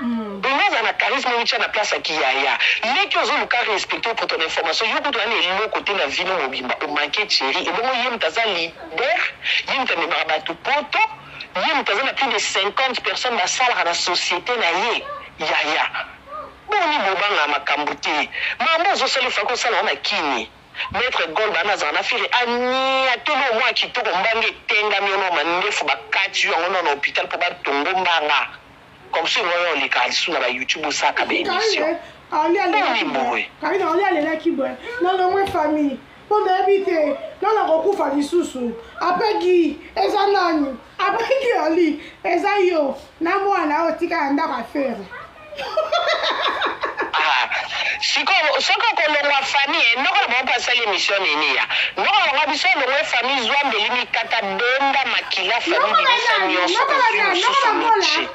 Speaker 2: Ongo aza na charisme, outya na place ya kiyaya leki, ozoluka respecte. Pour ton information, yo kutu wana eloko te na vino mobimba, omanke Thierry. Ebongo ye moto aza leader, ye moto amemaka bato poto, ye moto aza na plus de 50 personnes basalaka na société na ye. Yaya, boni bobanga makambo te? Mambo ozosala, efaki osala wana kini. Maître Gold bana azala na Ferre, aniateli omwa ya kitoko, mbanga etengami ono mandefu, bakati yo yango no na hôpital mpo batongo mbanga comme so yango oyo olekaka lisusu na baYouTube, osaka baémission.
Speaker 1: Karine Ali alelaki
Speaker 2: Boni
Speaker 1: boye.
Speaker 2: boye?
Speaker 1: Karine Ali alelaki boye: nalongwe famille mpo nayebi te nana kokufa lisusu. Après Gi eza nani? Après Gi Ali eza yo na mwana oyo tika ya ndako a Ferre.
Speaker 2: Ah, sikoyo soki okolongwa famille, noko na bango mpo asali émission nini ya noko na bango, biso olongwe famille, zwa mbeli mikata, benda makila famille.
Speaker 1: Noko na
Speaker 2: Bimisa
Speaker 1: nani?
Speaker 2: nyonso.
Speaker 1: Noko na
Speaker 2: Ozwi
Speaker 1: nani?
Speaker 2: mosusu.
Speaker 1: Noko na Gola?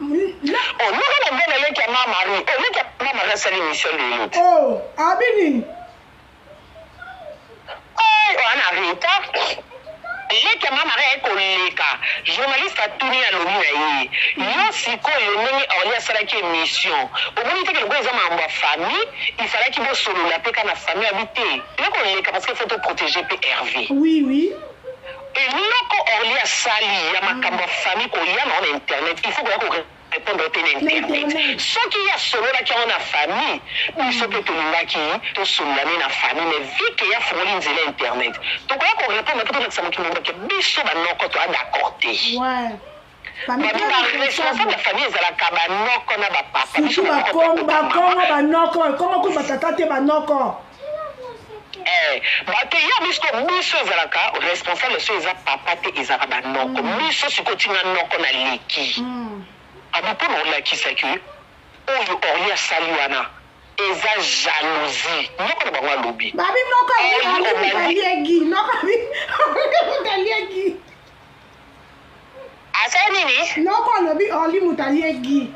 Speaker 2: Michi. Oh, noko na Gola, eleki ya ma Marie. Oh, eleki ya ma Marie asali émission lelo te.
Speaker 1: Oh, abi nini?
Speaker 2: Wana retard, leki ya ma Marie aye koleka. Journaliste atuni, alobi na ye: yo sikoyo ndenge Orly asalaki émission, omoni teke lokola eza makambo ya famille, ifalaki bosolola mpe ka na famille. Abi te, ye koleka parce que faut toprotéger mpe Hervé. Eloko Orly asali ya makambo ya famille, koya na na internet, il faut koya korépondre mpe na internet.
Speaker 1: Internet.
Speaker 2: Soki ye asololaki yango na famille, biso mpe tolingaki tosolola ne na famille, mais vu que ye afungoli nzela ya internet, tokoya korépondre mpe tolakisa mokili moke biso banoko toya d'accord te.
Speaker 1: Famille
Speaker 2: Babi
Speaker 1: très
Speaker 2: baresponsable ya
Speaker 1: responsable.
Speaker 2: Famille ezalaka banoko na bapapa, biso
Speaker 1: Surtout
Speaker 2: banoko.
Speaker 1: bakongo, bakongo, banoko, kongo kutu batata te, banoko.
Speaker 2: Bato ya biso, biso ezalaka responsable so eza papa te, ezalaka banoko. Biso sikoyo ntinga noko na leki. Abi mpona olakisaki oyo Orly asali wana eza jalousie, noko na bango alobi.
Speaker 1: Babi noko
Speaker 2: Orly
Speaker 1: ali
Speaker 2: obandi.
Speaker 1: mutaliegi noko abi mutaliegi.
Speaker 2: Asali nini?
Speaker 1: Noko alobi Orly mutaliegi.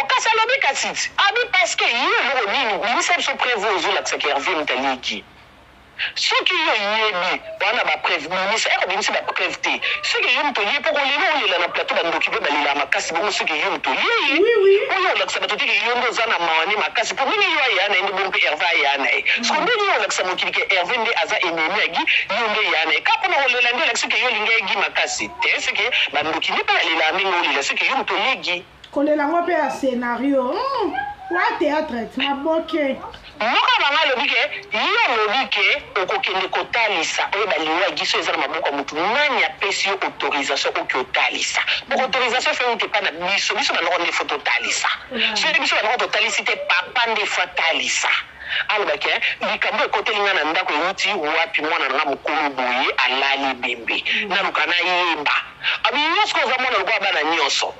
Speaker 2: Okasi alobi kasi ti abi parce que ye eloko nini bimisa biso preuve oyo ozolakisaka Hervé mutaliegi. Soki yo oyebi wana bapreuve, bimisa. Eko bimisi bapreuve te, soki yo moto olie, mpo kolela olela na plateau, bandoki mpe balelaka makasi bongo. Soki yo moto olie ye oyo olakisa bato teke yo nde oza na mawa nde makasi, mpo ndenge yo aya na ye nde bongo mpe Hervé aya na ye. Siko ndenge yo olakisa mokili ke Hervé nde aza ennemi ya Gi, yo nde ya na ye kaka mpona kolela, nde olakisi ke yo olingi ye Gi makasi te, seke bandoki nde mpe balelaka ndenge olela, soki yo moto olie Gi.
Speaker 1: Kolela yango mpe ya scénario, wa théâtre ti maboke.
Speaker 2: Moko bango alobi ke yo olobi ke okokende kotalisa oyo baliwa giso eza na maboko ya motu nani apesi yo autorisation oki otalisa? Po autorisation fe uti epa na biso. Biso banoko nde faut totalisa. Soki biso banoko totalisi te, papa nde faut atalisa. Alobaki: likambo ekoteli nga na ndako euti wapi? Mwana na nga mokolo boye alali bembe, naluka nayeba. Abi nyonso oza mwana lokola bana nyonso,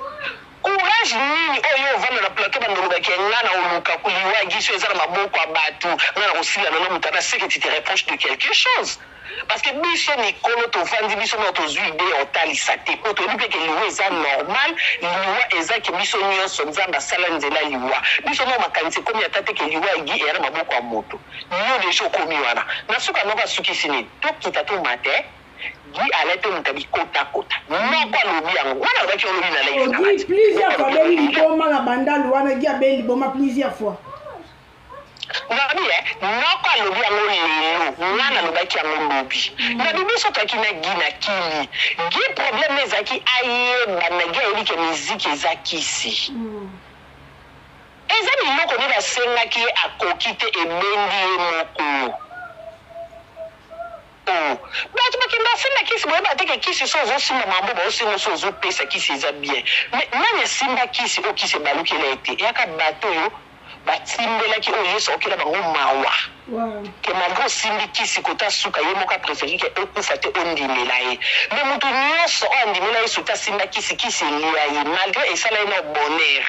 Speaker 2: courage nini oyo ovanda na plateau, bandolobaki nga na oluka liwa giso eza na maboko ya bato, nga na kosila nano moto ana seke. Tu te reproches de quelque chose parce que biso mikolo tovandi, biso na tozwi idée ya otalisa te, po toyebi mpe ke liwa eza normal. Liwa eza ke biso nyonso Nzambe asala nzela liwa. Biso no makanisi ekomi ata te ke liwa egi eya na maboko ya moto. Yo déjà okomi wana na suka, noko asukisi nini? Tokita tomate Gi ala mpe moto abikotakota, moko alobi yango wana, alobaki olobi na live na
Speaker 1: Gi plusieurs fois abeli liboma na bandalu wana. Gi abeli liboma plusieurs fois.
Speaker 2: Nabi e noko alobi yango lelo, nga nalobaki yango lobi. Nabi biso toyaki na Gi na kili. Gi problème ezalaki ayeba na Gi ayebi ke miziki eza kisi, eza biloko nde basengaki ye, akoki te, ebendi ye moko. Oh, bato bakende asimba kisi, boyeba te ke kisi so ozosimba mambo baosimba, so ozopesa kisi eza bien, mais nani asimba kisi oyo kisi ebalukela ye te? Eyaka bato oyo batimbelaki oyo Yesu akokela bango mawa ke malgré osimbi kisi kota suka, ye moko apréféré ke okufa te, ondimela ye. Mais moto nyonso oyo andimela Yesu te asimba kisi, kisi elia ye, malgré esala ye na bonheur,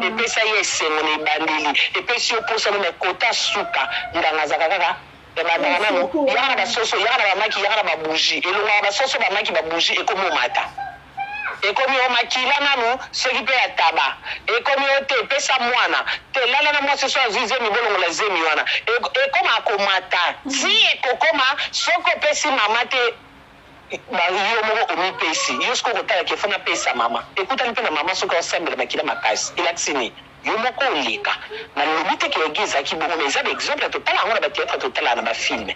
Speaker 2: epesa ye esengo na ebandeli, epesi yo mposa no, mais kota suka ndanga azalaka kaka ebandaka nano, yaka na basoso, yaka na bamaki, yaka na babougie, elongaka basoso, bamaki, babougie, ekomi omata. Ekomi o makila nanu soki pe ya taba. Ekomi o te pesa mwana. Te lala na mwasi soki azui zemi bolongola zemi wana. Ekoma komata ti ekokoma soki opesi mama te ba yo moko omipesi. Yo sikoyo okotala ke faut napesa mama. Ekutani pe na mama soki aosambela makila makasi. Elakisi nini? Yo moko oleka. Na lobi te ke ya Guy ezalaki bongo mais eza ba exemple totala yango na ba theatre totalaka na ba film.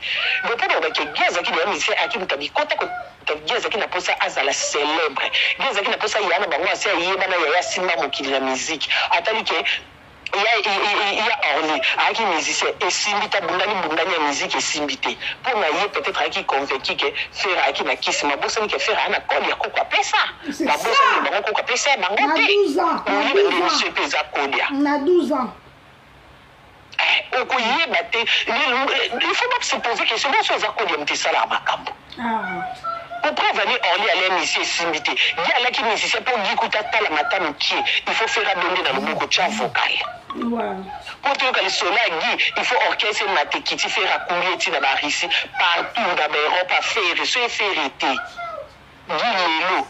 Speaker 2: Donc po baloba ke Guy azalaki dejà musicien ayaki moto ya bikota kota Guy azalaki na posa azala celèbre Guy azalaki na posa yaya na bango asi ayebana yaya asimba mokili na musique atali ke ya ya Orly ayaki musicien esimbi te abundani bundani ya musique esimbi te po na ye peut etre ayaki convaincu ke Ferre ayaki na kisi mais abosani ke Ferre aya na code ya koko apesa
Speaker 1: C'est
Speaker 2: Babosani
Speaker 1: ça.
Speaker 2: bango koko apesa ya bango
Speaker 1: Na
Speaker 2: te.
Speaker 1: 12 ans, na
Speaker 2: Boyeba
Speaker 1: 12
Speaker 2: nde
Speaker 1: ans.
Speaker 2: biso mpe eza kodia.
Speaker 1: Na 12 ans.
Speaker 2: Eh, okoyeba te. Il faut pas se poser question. Biso eza kodia moto esalaka makambo.
Speaker 1: Ah.
Speaker 2: Po preuve ani Orly alaya musicien esimbi te. Guy alaki musicien po Guy kuta atala mata mukie. Il faut faire abonde na loboko tia vocal.
Speaker 1: Ouais.
Speaker 2: Po toyoka lisolo ya Guy, il faut orchestre emata ekiti Ferre akumbi ye ti na ba Russie partout na ba Europe afere soki Ferre te. Guy lelo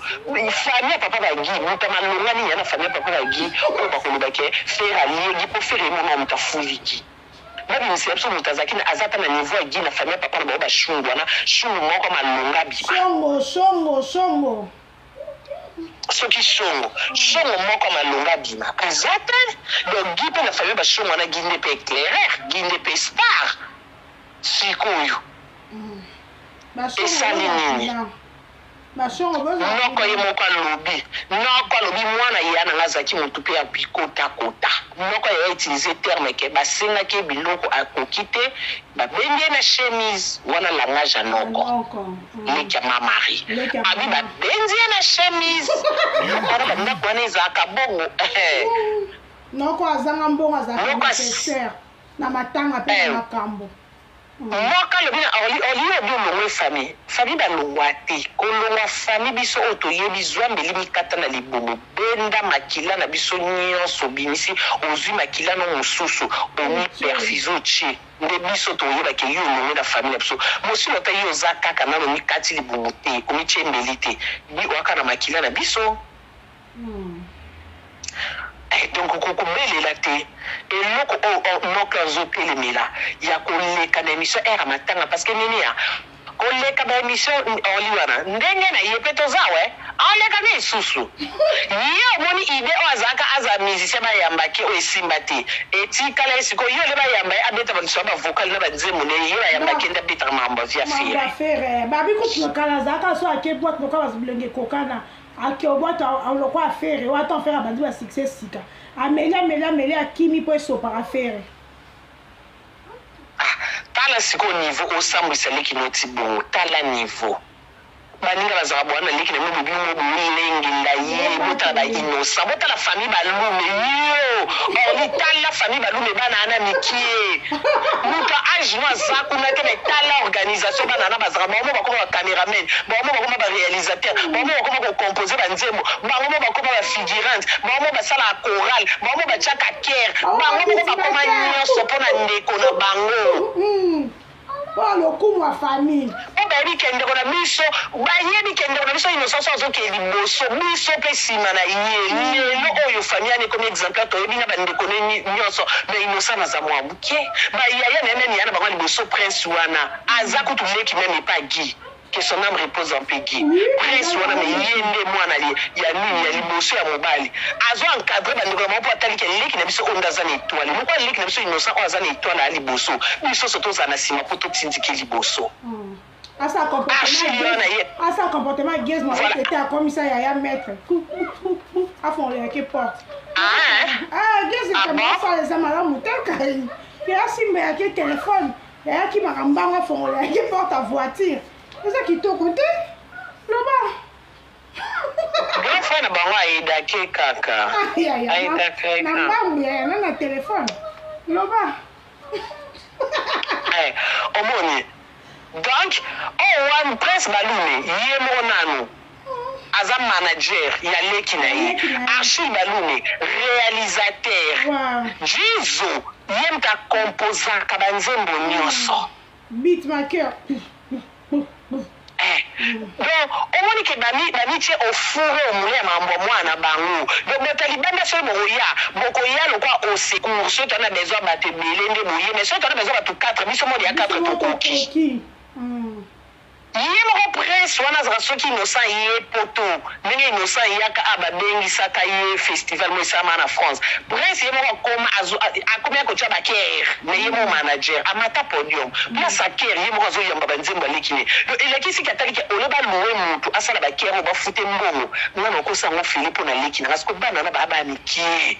Speaker 2: famille ya papa ba Guy mutu ya malonga nini ya na famille ya papa ba Guy oyo bakoloba ke Ferre alie Guy po Ferre ye moko mutu afuli Guy babimisela biso mutu azalaki na aza ata na niveau ya Guy na famille ya papa na bango ba shungu wana shungu moko ya malonga abima.
Speaker 1: Shongo shongo shongo.
Speaker 2: Soki shongo shongo moko ya malonga abima aza te donc Guy pe na famille ba shongo wana Guy nde pe eclaireur Guy nde pe star sikoyo. Esali nini? Noko ye moko alobi noko alobi mwana yaya na nga azalaki mutu pe ya bikota kota noko yaya utilise terme ke basengaki ye biloko akoki te babengi ye na chemise wana langage ya noko leki ya ma Marie abi babenzi ye na chemise biloko wana ba ndaku wana ezalaka bongo eh.
Speaker 1: Noko azanga mbongo azalaka
Speaker 2: Noko as
Speaker 1: necessaire na matanga pe na
Speaker 2: eh.
Speaker 1: makambo.
Speaker 2: Mwaka alobi na Orly, Orly yo obi olongwe famille, famille balongwa te, kolongwa famille biso oyo toyebi zwa mbeli mikata na libumu benda makila na biso nionso obimisi ozui makila no mususu omi perfuse otie nde biso tokoyeba ke yo olongwe na famille na biso mosilo ata yo oza kaka nanu omikati libumu te omitie mbeli te bi oaka na makila na biso. Eh, donc kokobelela te eloko oyo oh, noko azotelemela ya koleka na émission heure ya matanga parce que nini ya koleka ba émission oli wana ndenge na ye mpe toza we aleka nde lisusu ye omoni ide oyo azalaka aza musicien bayambaki oyo esimba te etikala ye sikoyo ye ole bayamba ye abeta bamiso ya bavocal na banzembo ne ye bayambaki nde abetaka makambo ya via
Speaker 1: fere babi kutu kala azalaka so ake boite lokola bilenge ekokana Ake obwata lokola Ferre wata Ferre abandi ba succès sika ameli ameli ameli akimi po esopaka Ferre.
Speaker 2: Ah tala sikoyo niveau osambwisa leki no ti bongo tala niveau baninga bazalaka boa na leki na bino bino bolengela ye botala ba innocent botala famille balume yo orly tala famille balume bana wana mikie mutu ya age no aza kuna te mais tala organisation bana wana bazalaka bango moko bakoma ba cameraman bango moko bakoma ba realisateur bango moko bakoma ko composer ba nzembo bango moko bakoma ba figurante bango moko basalaka chorale bango moko batiaka chœur
Speaker 1: Bango
Speaker 2: bango moko
Speaker 1: babiti
Speaker 2: bakoma
Speaker 1: ba
Speaker 2: nyonso mpo na ndeko na bango.
Speaker 1: Mpo na lokumu ya famille.
Speaker 2: Po bayebi ke ndeko na biso, bayebi ke ndeko na biso Innocent soki azo kende liboso, biso pe sima na ye. Lelo oyo famille wana ekomi exemplaire, toyebi na ba ndeko ne nionso, mais Innocent aza mua mukie. Ba yaya na ye meme yaya na bango ya liboso Prince wana aza kutu leki meme epa Guy, que son ame repose en paix Guy.
Speaker 1: Oui,
Speaker 2: Prince
Speaker 1: aza
Speaker 2: wana
Speaker 1: na
Speaker 2: mais
Speaker 1: leki.
Speaker 2: ye nde muana ya nini ya liboso ya mobali. Azo encadrer ba ndeko na bango po atali ke leki na biso oyo nde aza na etoile. Lokola leki na biso Innocent oyo aza na etoile aya liboso, biso nionso tozala na sima po totindike liboso.
Speaker 1: Asa comportement
Speaker 2: Archie
Speaker 1: ya
Speaker 2: wana
Speaker 1: Gez,
Speaker 2: ye.
Speaker 1: asa comportement ya Gez
Speaker 2: Voilà.
Speaker 1: mawete te akomisa yaya maître. Afongolela ke porte.
Speaker 2: Ah,
Speaker 1: Ah, Gez
Speaker 2: ah
Speaker 1: likambo
Speaker 2: bon?
Speaker 1: asala eza malamu te kai. Yaya simba yake telefone, yaya kimaka mbango afongolela ke porte ya voiture. Eza kitoko te. Loba.
Speaker 2: Grand frère na bango aidake kaka.
Speaker 1: Ah, yaya,
Speaker 2: Aidaka ye
Speaker 1: na
Speaker 2: kaka.
Speaker 1: mbangu yaya na na telefone. Loba.
Speaker 2: Eh, omoni. Donc, oyo wana Prince Balume ye moko nanu aza manager ya leki na ye.
Speaker 1: Leki na ye.
Speaker 2: Archil Balume réalisateur.
Speaker 1: Wow.
Speaker 2: Jizo ye moto akomposaka ba nzembo nyonso.
Speaker 1: Beat maker.
Speaker 2: Eh, Donc omoni ke bami bamitie au four et au moulin ya makambo ya mwana na bango. Donc bato ya libanda soki bokoya, bokoya lokola au secours soki toza na besoin ya bato ebele nde boye mais soki toza na besoin ya bato 4 biso moko dejà
Speaker 1: Biso
Speaker 2: 4
Speaker 1: moko
Speaker 2: tokoki.
Speaker 1: tokoki.
Speaker 2: Ye moko prince wana azalaka soki innocent ye poto ndenge innocent ayaka awa babengisaka ye festival moko esalamaka na France prince ye moko akoma azo akomi ya kotia ba chœur mais ye moko manager amata podium place ya chœur ye moko azo yamba ba nzembo ya leki ne donc elakisi ke atali ke au lieu ba loue mutu asala ba chœur oyo ba fute mbongo nga nakosa yango ofele pona leki na nga sikoyo bana wana ba bana mikie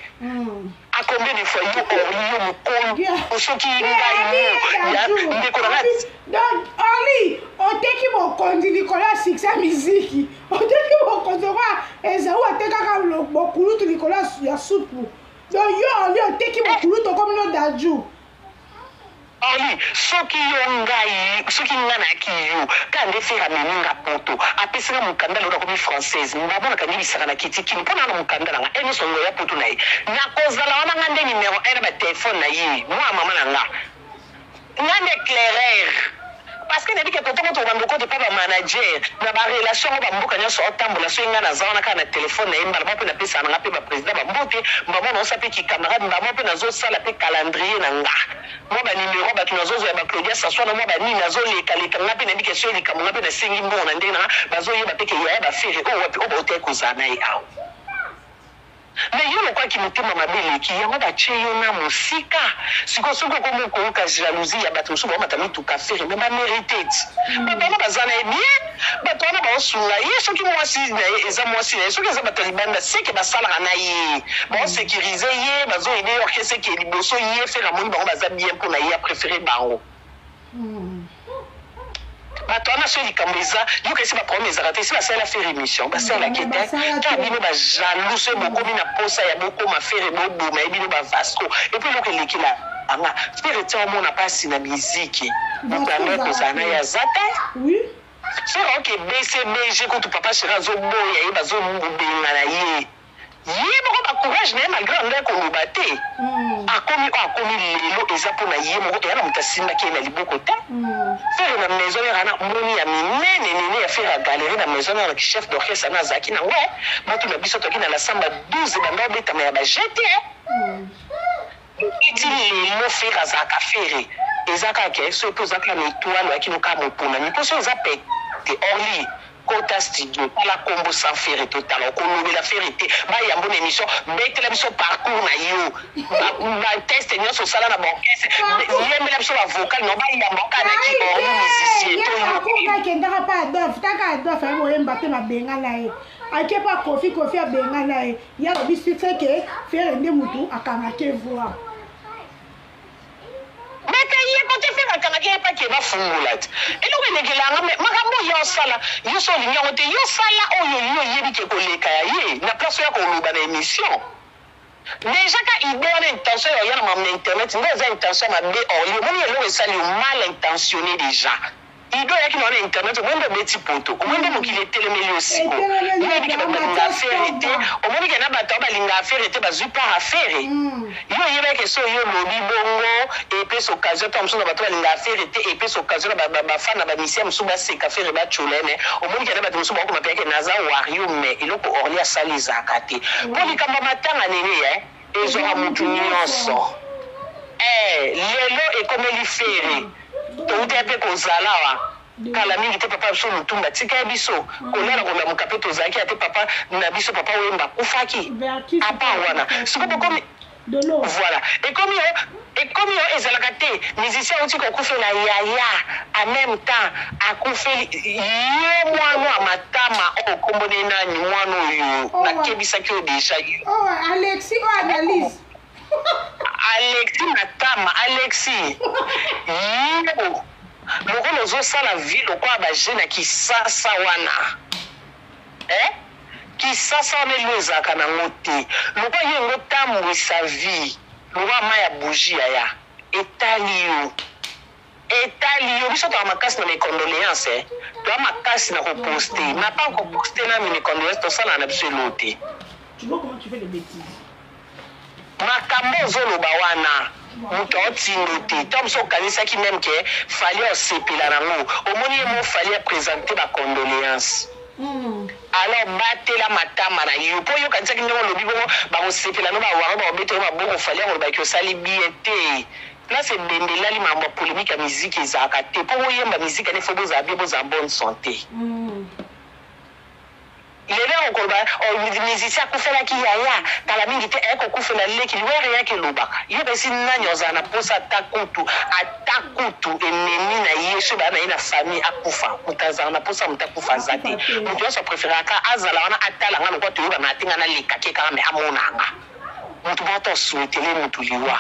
Speaker 2: A combien de fois yo Orly yo mukolo soki ngai yo ya ndeko na nga.
Speaker 1: Donc Orly oteki bokonzi likolo ya succès ya miziki oteki bokonzi lokola Ezau atekaka bokulutu likolo ya supu donc yo Orly oteki bokulutu okomi no Dadju.
Speaker 2: Orly soki yo ngai soki nga nayaki yo kaka nde ferre amemi nga poto apesi nga mukanda lelo nakomi française mbabo nakangi bisaka na kiti kin po naa na mukanda na nga heure nionso ngoya poto na ye nakozala wana nga nde numero un na ba telephone na ye mwana mama na nga nga nde eclaireur Parce que nayebi ke kote ngo tokobanda kokota epa ba manager na ba relation yango ba mboka nionso otambola soki nga naza wana kaka na telephone na ye mbala moko pe napesaka na nga pe ba president ba mbote mbala moko nazosa pe ki camarade mbala moko pe nazosala pe calendrier na nga mwa ba numero ya batu nazozwa ya ba Claudia Saswa na mwa ba nini nazoleka leka nga pe nayebi ke soki likambo nga pe nasengi mbongo na ndenge na nga bazoyeba pe ke yaya ba Ferre oyo wapi oyo bawutaki kozala na ye awa. Mais yo lokola ki motema mabe eleki yango ba tie yo n'a mosika sikoyo soki okomi okoyoka jalousie ya batu mosusu baomata mituka ferre mais ba merite ti batu wana baza naye bien batu wana baosunga ye soki mwasi naye eza mwasi naye soki eza batu ya libanda seke basalaka na ye bao securise ye bazo aide ye orchestre eke liboso ye ferre amoni bango baza bien pona ye a prefere bango. Bato wana soki likambo eza yoka esi ba problème ezalaka te esi basalela ferre emission basalelaki ye te kaka bino ba jaloux soki bokomi na posa ya bokoma ferre boboma ye bino ba vasco epuis eloko elekela nga ferre tia omona pasi na miziki moto ya ndako kozala na ye aza te ferre oke bcbg kutu papa cheri azoboya ye bazobengana ye Ye moko ba courage naye malgre alingaki koloba te akomi oyo akomi lelo eza pona ye moko eya na mutu asimbaki ye na liboko te ferre na maison mère wana moni ya minene nene ya ferre ya galerie na maison mère na ki chef d'orchestre wana azalaki nango batu na biso toki na la samba 12 ebanda obetama ya ba jeu te ti lelo ferre azalaka ferre eza kaka ke soki pe oza kaka na etoile oyaki no kaka moponami po soki oza pete orly Kota studio tala kombo sans ferre totala okolobela ferre te ba yambo na emission betela biso parcours na yo ba, ba test nionso osala na ba orchestre yembela biso ba vocal na ba yamba kaka na ki orly musicien to
Speaker 1: yo akendaka pa Adolphe taka Adolphe aye boyemba te babengana ye ake pa Kofi Kofi abengana ye ye alobi succès ke ferre nde mutu akangake voix
Speaker 2: Beta ye kote ferre akangaki ye pake ba fungola te eloko elekela nga mais makambo oyo osala yo soki olingi yango te yo sala oyo yo oyebi ke koleka ya ye na place oya koloba na emission dejà ka idee wana intention ya oya na makambo na internet nde eza intention ya mabe orly omoni eloko esali yo mal intentionne dejà Idee oyaki na yo na internet omoni nde obeti poto omoni nde mokili etelemeli yo sikoyo
Speaker 1: Etelemeli
Speaker 2: yo
Speaker 1: yo
Speaker 2: oyebi ke
Speaker 1: pe
Speaker 2: bato balingaka
Speaker 1: Mathias
Speaker 2: ferre te
Speaker 1: Pogba.
Speaker 2: omoni ke na bato yango balingaka ferre te bazui part ya ferre yo oyebaki ke soki yo olobi bongo epesa occasion tango mosusu na bato balingaka ferre te epesa occasion na ba ba fan na ba musiciens mosusu baseka ferre ba tshiola ye mais omoni ke na bato mosusu bakokoma penza ke naza warrior mais eloko Orly asali ezalaka te po likambo ya matanga nene eh ezwaka
Speaker 1: Ezwaka
Speaker 2: mutu
Speaker 1: mutu nyonso.
Speaker 2: nionso eh lelo ekomeli ferre Towutaki pe kozala awa kala mingi te papa na biso Lutumba atika biso kolia na kolamuka pe tozalaki ate papa na biso papa Wemba akufaki a part wana sikoyo bokomi voilà ekomi yo ekomi yo ezalaka te musicien awuti kokufela yaya en meme temps akufeli yo mwana ya matama oyo kombo ne nani mwana oyo nakebisaki yo dejà yo
Speaker 1: Oh, Alexis, oh, analyse.
Speaker 2: Alexis matama Alexis yo lokola ozo sala vie lokola ba jeux na kisasa wana eh kisasa wana elo ezalaka na ngo te lokola yo olingi otambwisa vie lokola mayi ya bougie yaya etali yo etali yo biso toza makasi na mes condoleances eh toza makasi na ko poste mais apart ko poste na mes condoleances tosalaka na biso elo te
Speaker 1: Tu vois comment tu fais des bêtises.
Speaker 2: Makambo ozo loba wana. Moto aotindo te. Ntango mosusu okanisaki meme ke Fally aosepela nango. Omoni ye moko Fally a presenter ba condoleances. Alors batela matama na yo po yo okanisaki ndenge olobi bongo bakosepela no ba warrior bakobetela yo maboko Fally akoloba ke osali bien te. Place ebembe elali makambo ya polemique ya musique ezalaka te po boyemba musique wana il faut bozala bien bozala en bonne sante. Lelo yango koloba oh musicien akufelaki yaya kala mingi te aye kokufela leki liwa eyaka elobaka yo okasi nani ozala na posa ata kutu ata kutu ennemi na ye soki baza na ye na famille akufa moto azala na posa moto akufa aza te moto nyonso apreferaka azala wana atala nga lokola toyokana te nga nalekaki ye kaka me amona nga moto moko to asuetele moto liwa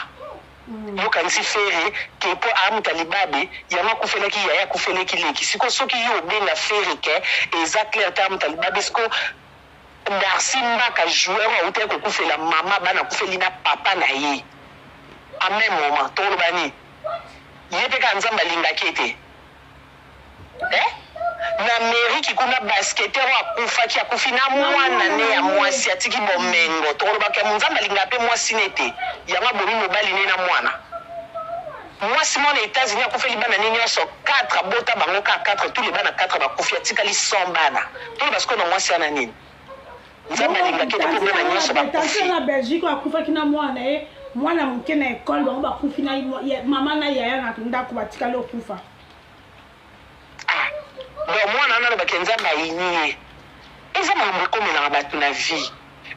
Speaker 2: Yo okanisi ferre ke po aa mutu ya libabe yango akufelaki yaya akufeleki leki sikoyo soki yo obenga ferre ke eza claire te aa mutu ya libabe sikoyo Darcy mbaka joueur oyo awutaki kokufela maman bana akufeli na papa na ye en meme moment tokoloba nini ye pe kaka nzambe alingaki ye te Eh? Na Ameriki kuna basketteur oyo akufaki akufi na mwana ne ya mwasi atiki bomengo tokoloba ke Nzambe alingaka pe mwasi ne te yango abomi mobali ne na mwana mwasi moko na Etats Unis akufeli bana ne nionso 4 abota bango kaka 4 tous les bana 4 bakufi atikali sans bana toloba sikoyo na mwasi wana nini Nzambe alingaki ete po bana nionso bakufi.
Speaker 1: Na Belgique oyo akufaki na mwana na ye mwana moke na ekole bango bakufi na mama na yaya na ndako batikali okufa.
Speaker 2: Ah donc mwana wana aloba ke nzambe ayini ye eza makambo ekomelaka batu na vie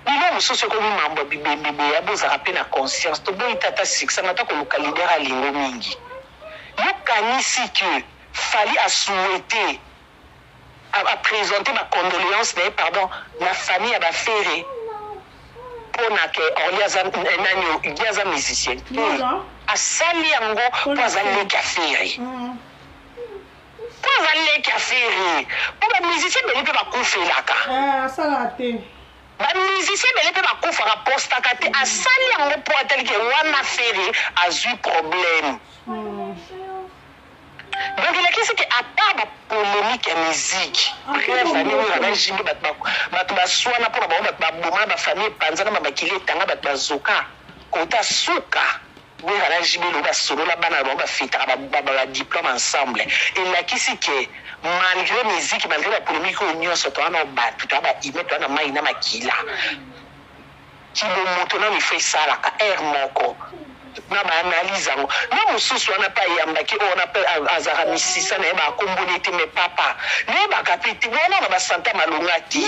Speaker 2: bilo mosusu ekomi mambo ya bibembe boye bozalaka pe na conscience toboyi te ata succès ngo ata koluka leader alingo mingi yo kanisi que Fally a souhaite a presenter ba condoleances na ye pardon na famille ya ba Ferre pona ke Orly aza nani oyo Guy aza musicien te asali yango po aza leki ya Ferre po aza leki ya Ferre po ba musicien ebele pe bakufelaka
Speaker 1: asalaka te
Speaker 2: ba musicien ebele pe bakufaka postaka te asali yango po atali ke wana Ferre azui problème. Donc elakisi ke à part ba polemique ya musique bref na ndenge na JB bato bato baswana mpo na bango bato babomana ba famille epanzana ba makili etanga bato bazoka kota suka Wera na JB lelo basolola bana na bango bafetaka ba, ba, ba diplome ensemble elakisi ke malgré musique malgré ba polemique oyo nyonso toza na bato toza ba humain toza na mai na makila Kibomoto nanu il faut esalaka heure moko na ba analyse yango na mususu wana pe ayambaki oyo wana pe azalaka misisa nayebaka kombo ne te mais papa nayebaka pe te wana na ba sante ya malonga te.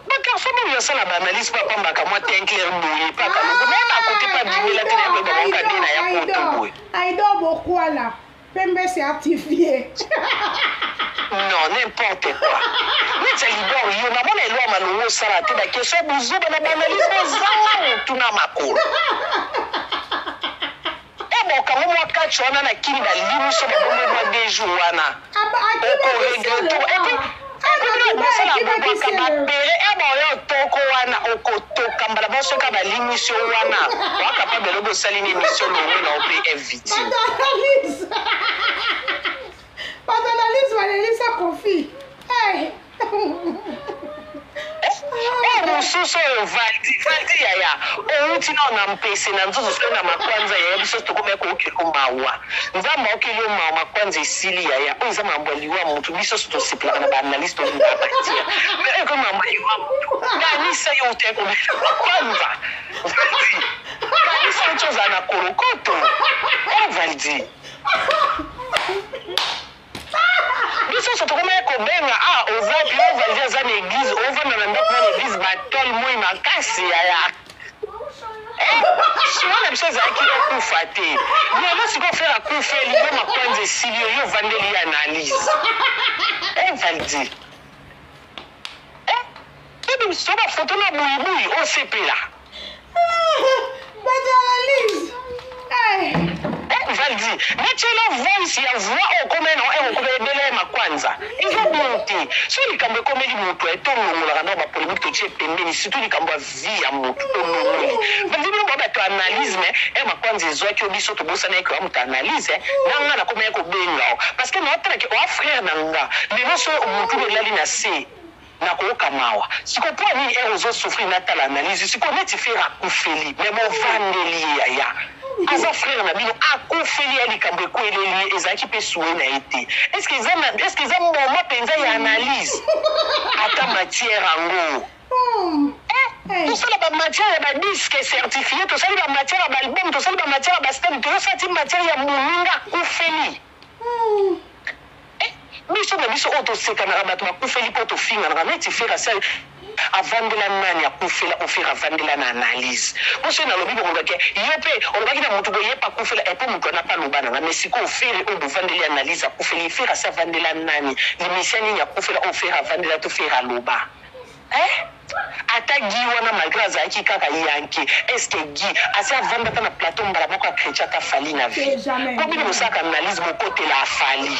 Speaker 2: Ba garçon oyo asala ba analyse pe apambaka mwa teint clair boye pe akalongo nayebaka kote pe abimela te naye koyeba bango kade na ya poto boye.
Speaker 1: Aidor Bokwala Pembe certifié.
Speaker 2: Non, n'importe quoi. Neti ya leader yo namona eloi malongo osala te ba question ya buzoba na banalise bozanga mutu na makolo. Eboka ngo mwa catch wana na kini balimisi yo babombi mwa deux jours wana. Oko regrette et puis bosala bobwaka bapere eba oyo toko wana okotoka mbala moko soki balimisi yo wana oa capable lobi osali na émission longo na yo mpe invité
Speaker 1: bato analyse balelisa kofi
Speaker 2: oyo mosusu oyo valdi valdi yaya owuti nao na mpese na nzuzu soki na makwanza yaya biso tokomaki kookela mawa nzambe aokeli yo mawa makwanza esili yaya oyo eza mambo ya liwa mutu biso so tosepelaka na baanalyse tolingaka matière mais oyo ekomi mambo ya liwa mutu kanisa yo utaki komela makwanza valdi kanisa oti ozala na kolokoto o valdi biso nyonso tokomaki kobenga ah oza yo valdi aza na eglise ovanda na ndako na eglise batole moi makasi yaya suwa na biso ezalaki okufa te lelo sikoyo frere akufeli yo makwanza esili yo yo ovandeli ye analyse e valdi ebi biso bafoto na buyibuyi osepela
Speaker 1: Bato analyse.
Speaker 2: Eh, Valdi, netiela voice ya voix oyo okomeli na oyo okomeli ebele ya makwanza eza bien te soki likambo ekomeli moto ya tolongolaka nao bapolemike totie pembeni surtout likambo ya vie ya moto tolongoli Valdi bino ba bato ya analyse mais ya makwanza ezwaki yo biso tobosani eke oya moto ya analyse na nga nakomaki kobenga yo parce que naotalaki oa frère na nga lelo so motu elali na se. Nakoyoka mawa. Sikoyo pona nini heure ozo souffrir natala analyse sikoyo neti ferre akufeli mais bovandeli ye yaya aza frère na bino akufeli ya likambo ekweleli ye ezalaki pe souhait na ye te est ce que eza est ce que eza moment penza ya analyse ata matière yango eh, tosala ba matière ya ba disque certifie tosali ba matière ya ba album tosali ba matière ya ba stade toyosala ti matière ya moninga akufeli Eh biso na biso oyo tosekanaka batu bakufeli po tofinganaka neti ferre asi avandela nani akufela oyo ferre avandela na analyse po soki nalobi bokoloba ke yo pe olobaki na mutu boye yepe akufela eh po mutu wana pe aloba nanga mais sikoyo ferre oyo bovandeli analyse akufeli ferre asi avandela nani limisia nini akufela oyo ferre avandela to ferre aloba Eh ata Guy wana malgre azalaki kaka yanke est ce que Guy asi avanda ata na plateau mbala moko a cretche ata Fally na vie? Po bino bosalaka analyse bokotela Fally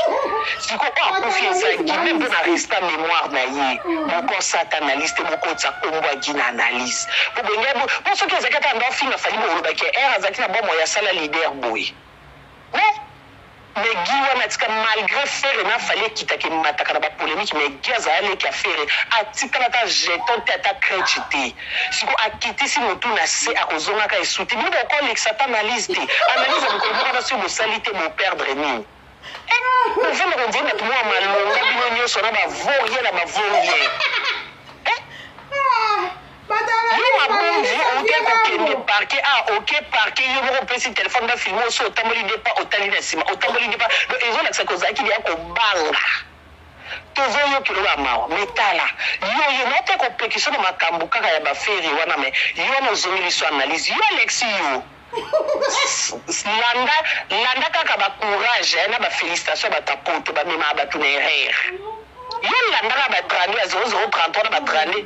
Speaker 2: sikoyo oyo akufi eza Guy meme pona respect ya memoire na ye bokosa ata analyse te bokotisa kombo ya Guy na analyse po bolingi po soki ezalaki ata anda ofinga Fally bokoloba ke heure azalaki na bomoi asala leader boye mais Mais Guy wana atika malgre ferre na fally ekitaka emataka na ba polemique mais Guy azala leki ya ferre atikala ata jeton te ata cretshe te sikoyo akitisi mutu na se ako zongaka esu te bino boko lekisa ata analyse te analyse ya mokolo moko wana soki bosali te bo perdre nini eh bovandaka ondire batu moko ya malonga bino nioso na ba vaut rien na ba vaut rien eh Yo mabonzi oke kokende parquet ah oke parquet yo moko opesi telephone ba filme osi otamboli de pas otali na sima otamboli de pas donc ezolakisa ke ozalaki deja kobanga tozoyokelo ba mawa mais tala yo yo na te kopekisa na makambo kaka ya ba ferre wana mais yo wana ozongeli so analyse yo Alexis yo landa landa kaka ba courage na ba felicitation ya bato ya poto bamemaka bato na erreur yo landa kaka ba 32 ya 0033 na ba 32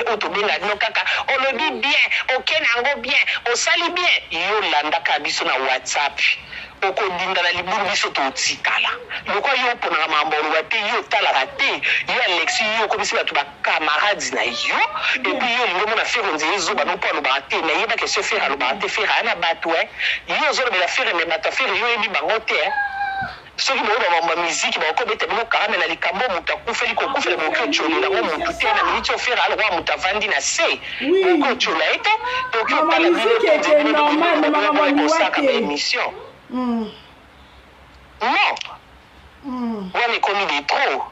Speaker 2: oyo tobenga bino kaka olobi bien oke na yango bien osali bien yo landa kaka biso na whatsapp Okodinda na libulu biso totikala. Lokola yo oponaka makambo ya koloba te yo otalaka te yo Alexis yo okomisi batu ba camarades na yo et puis yo olingi omona Ferre onzele zoba no po alobaka te mais yeba question Ferre alobaka te Ferre aya na batu hein yo ozolobela Ferre mais batu ya Ferre yo oyebi bango te hein soki boyeba makambo ya miziki bakoki kobeta bino kara mais na likambo oyo mutu akufeli kokufela bokoki otsholela ngo mutu te na minute oyo Ferre alokola mutu avandi na se
Speaker 1: Oui.
Speaker 2: Bokoki otiola ye te tokoki
Speaker 1: Maman
Speaker 2: otala bino
Speaker 1: musique
Speaker 2: te
Speaker 1: était
Speaker 2: bino
Speaker 1: normal, mais
Speaker 2: bino
Speaker 1: maman
Speaker 2: boye
Speaker 1: liwa
Speaker 2: bosaka ba
Speaker 1: te.
Speaker 2: émission Non wana ekomi de trop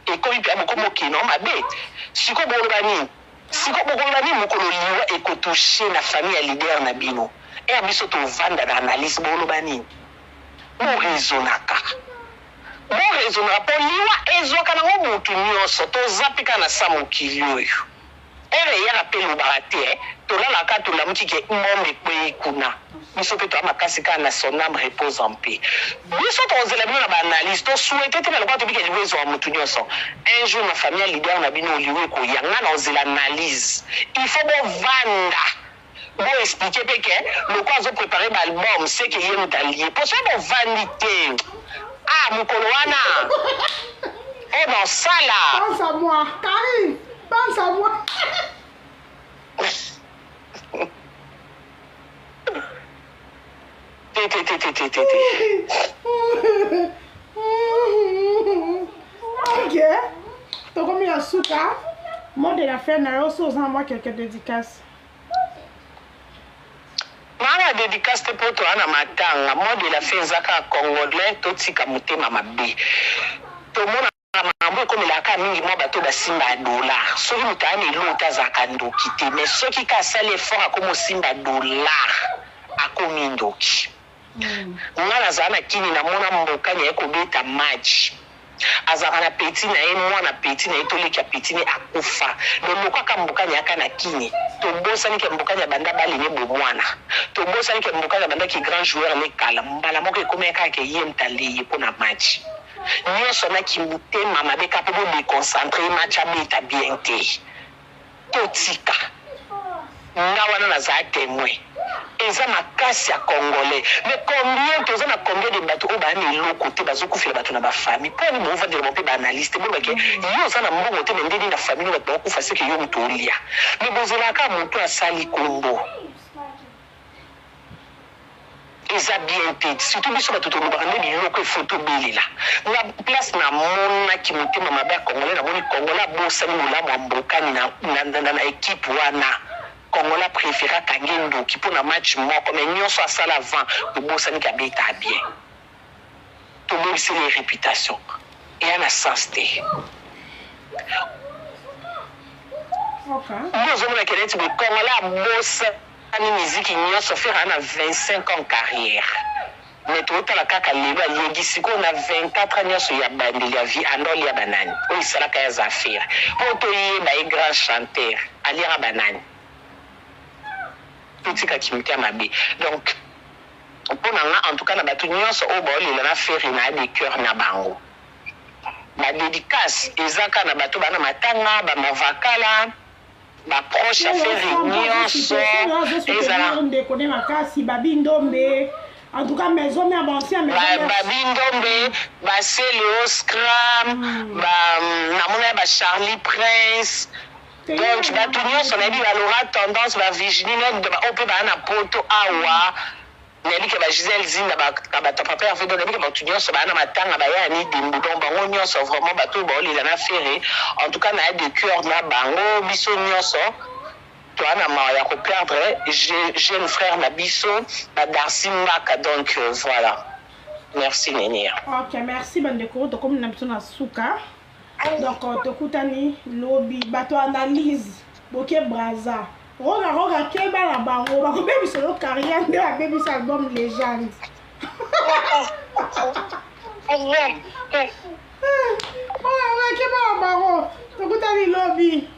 Speaker 2: ekomi mpe bokomi okende yango mabe sikoyo bokoloba nini sikoyo bokoloba nini mokolo liwa ekotouche na famille ya leader na bino ere biso tovanda na analyse bokoloba nini boraisonnaka Bo raisonnaka po liwa ezwaka nango mutu nionso toza pe kaka na sa mokili oyo heure eyaka pe elobaka te eh tolalaka kaka tolamuki ke bombe ekweyi kuna biso pe toza makasi kaka na son ame repose en paix biso tokozela bino na ba analyse to souhaite te mais lokola toyebi ke liwa ezwaka mutu nionso un jour na famille ya leader na bino liwa ekoya nga nakozela analyse il faut bovanda Bo expliquer pe que lokola azo preparer ba album ce que ye mutu alie po soki bo vandi te ah mukolo wana oyo nao sala.
Speaker 1: Pense à moi Carine pense à moi.
Speaker 2: Te te te te te te te.
Speaker 1: Ok tokomi na suka mot de la fin na yo so oza na mwa quelque dédicace.
Speaker 2: Naa na dedicace te po toa na matanga mot de la fin eza kaka congolais totika motema mabe tomonaka makambo ekomelaka kaka mingi mwa bato oyo basimbaka dollar soki moto aya na eloko te azalaka ndoki te mais soki kaka asali effort akomi osimba dollar akomi ndoki Nga nazala na kini na mona mbokani aye kobeta match azalaka na petit na ye mwana petit na ye to leki ya petit ne akufa donc lokola kaka mbokani ayaka na kini tobosani ke mbokani abanda balle ne bomwana tobosani ke mbokani abanda ki grand joueur ne kala mbala moko ekomaki kaka ke ye mutu aleye pona match nionso na ki motema mabe kaka po bo deconcentre ye match abeta bien te. Totika. Nga wana nazaa temoin. Eza makasi ya congolais. Mais combien toza na combien de batu oyo baa na eloko te bazo kufela batu na ba famille. Pona nini bovandela bango pe ba analyse te boloba ke yo oza na mbongo te mais nde nini na famille no batu bao kufa ce que yo mutu olia. Mais bozelaka kaka mutu asali kombo. Eza bien te surtout biso batu tolobaka nde biloko il faut tobelela. Nga place na monaki motema mabe ya congolais namoni congolais abosani bolamu ya mbokani na, na, na, na equipe wana. Congolais a prefere akange ndoki pona match moko mais nionso asala avant tobosani ke abeta bien. Tobebiseli ye reputation. Eya na sens te. Nde ozomona ke neti boye congolais abosani miziki nionso ferre aza na 25 ans carrière mais totala kaka lelo aliegi sikoyo na 24 ans nionso ya bandeli ya vie ando alia ba nani oyo esalaka ye aza ferre po toyeba ye grand chanteur aliaka ba nani totika kimutema mabe donc pona nga en tout cas na batu nionso oyo baolela na ferre na de coeur na bango. Ba dedicace eza kaka na bato ba na matanga, ba mavakala, ba proche ya Ferre nionso ezala.
Speaker 1: Ndeko ne makasi babi ndombe en tout cas maison mère ba ancien maison mère
Speaker 2: babi ndombe ba Celeo Scram mm. ba namona ya ba Charlie Prince donc bato nyonso nayebi ba Laura Tendance ba Virginie oyo mpe baa na poto awa Nayebi ke ba Gisèle Zinda ba bato ya papa Herve donc nayebi ke bato nionso baya na matanga baya ya midembu donc bango nionso vraiment bato oyo baolela na Ferre en tout cas naya de cœur na bango biso nionso toa na mawa ya ko perdre jeune frère na biso ba Darcy Mbaka donc voilà merci Nenia.
Speaker 1: Ok merci bandeko tokomi na biso na suka donc tokutani lobi bato analyse boke braza Roga roga keba na bango bakobebisa yo carrière nde babebisa album legende. Roga roga keba na bango tokutani lobi.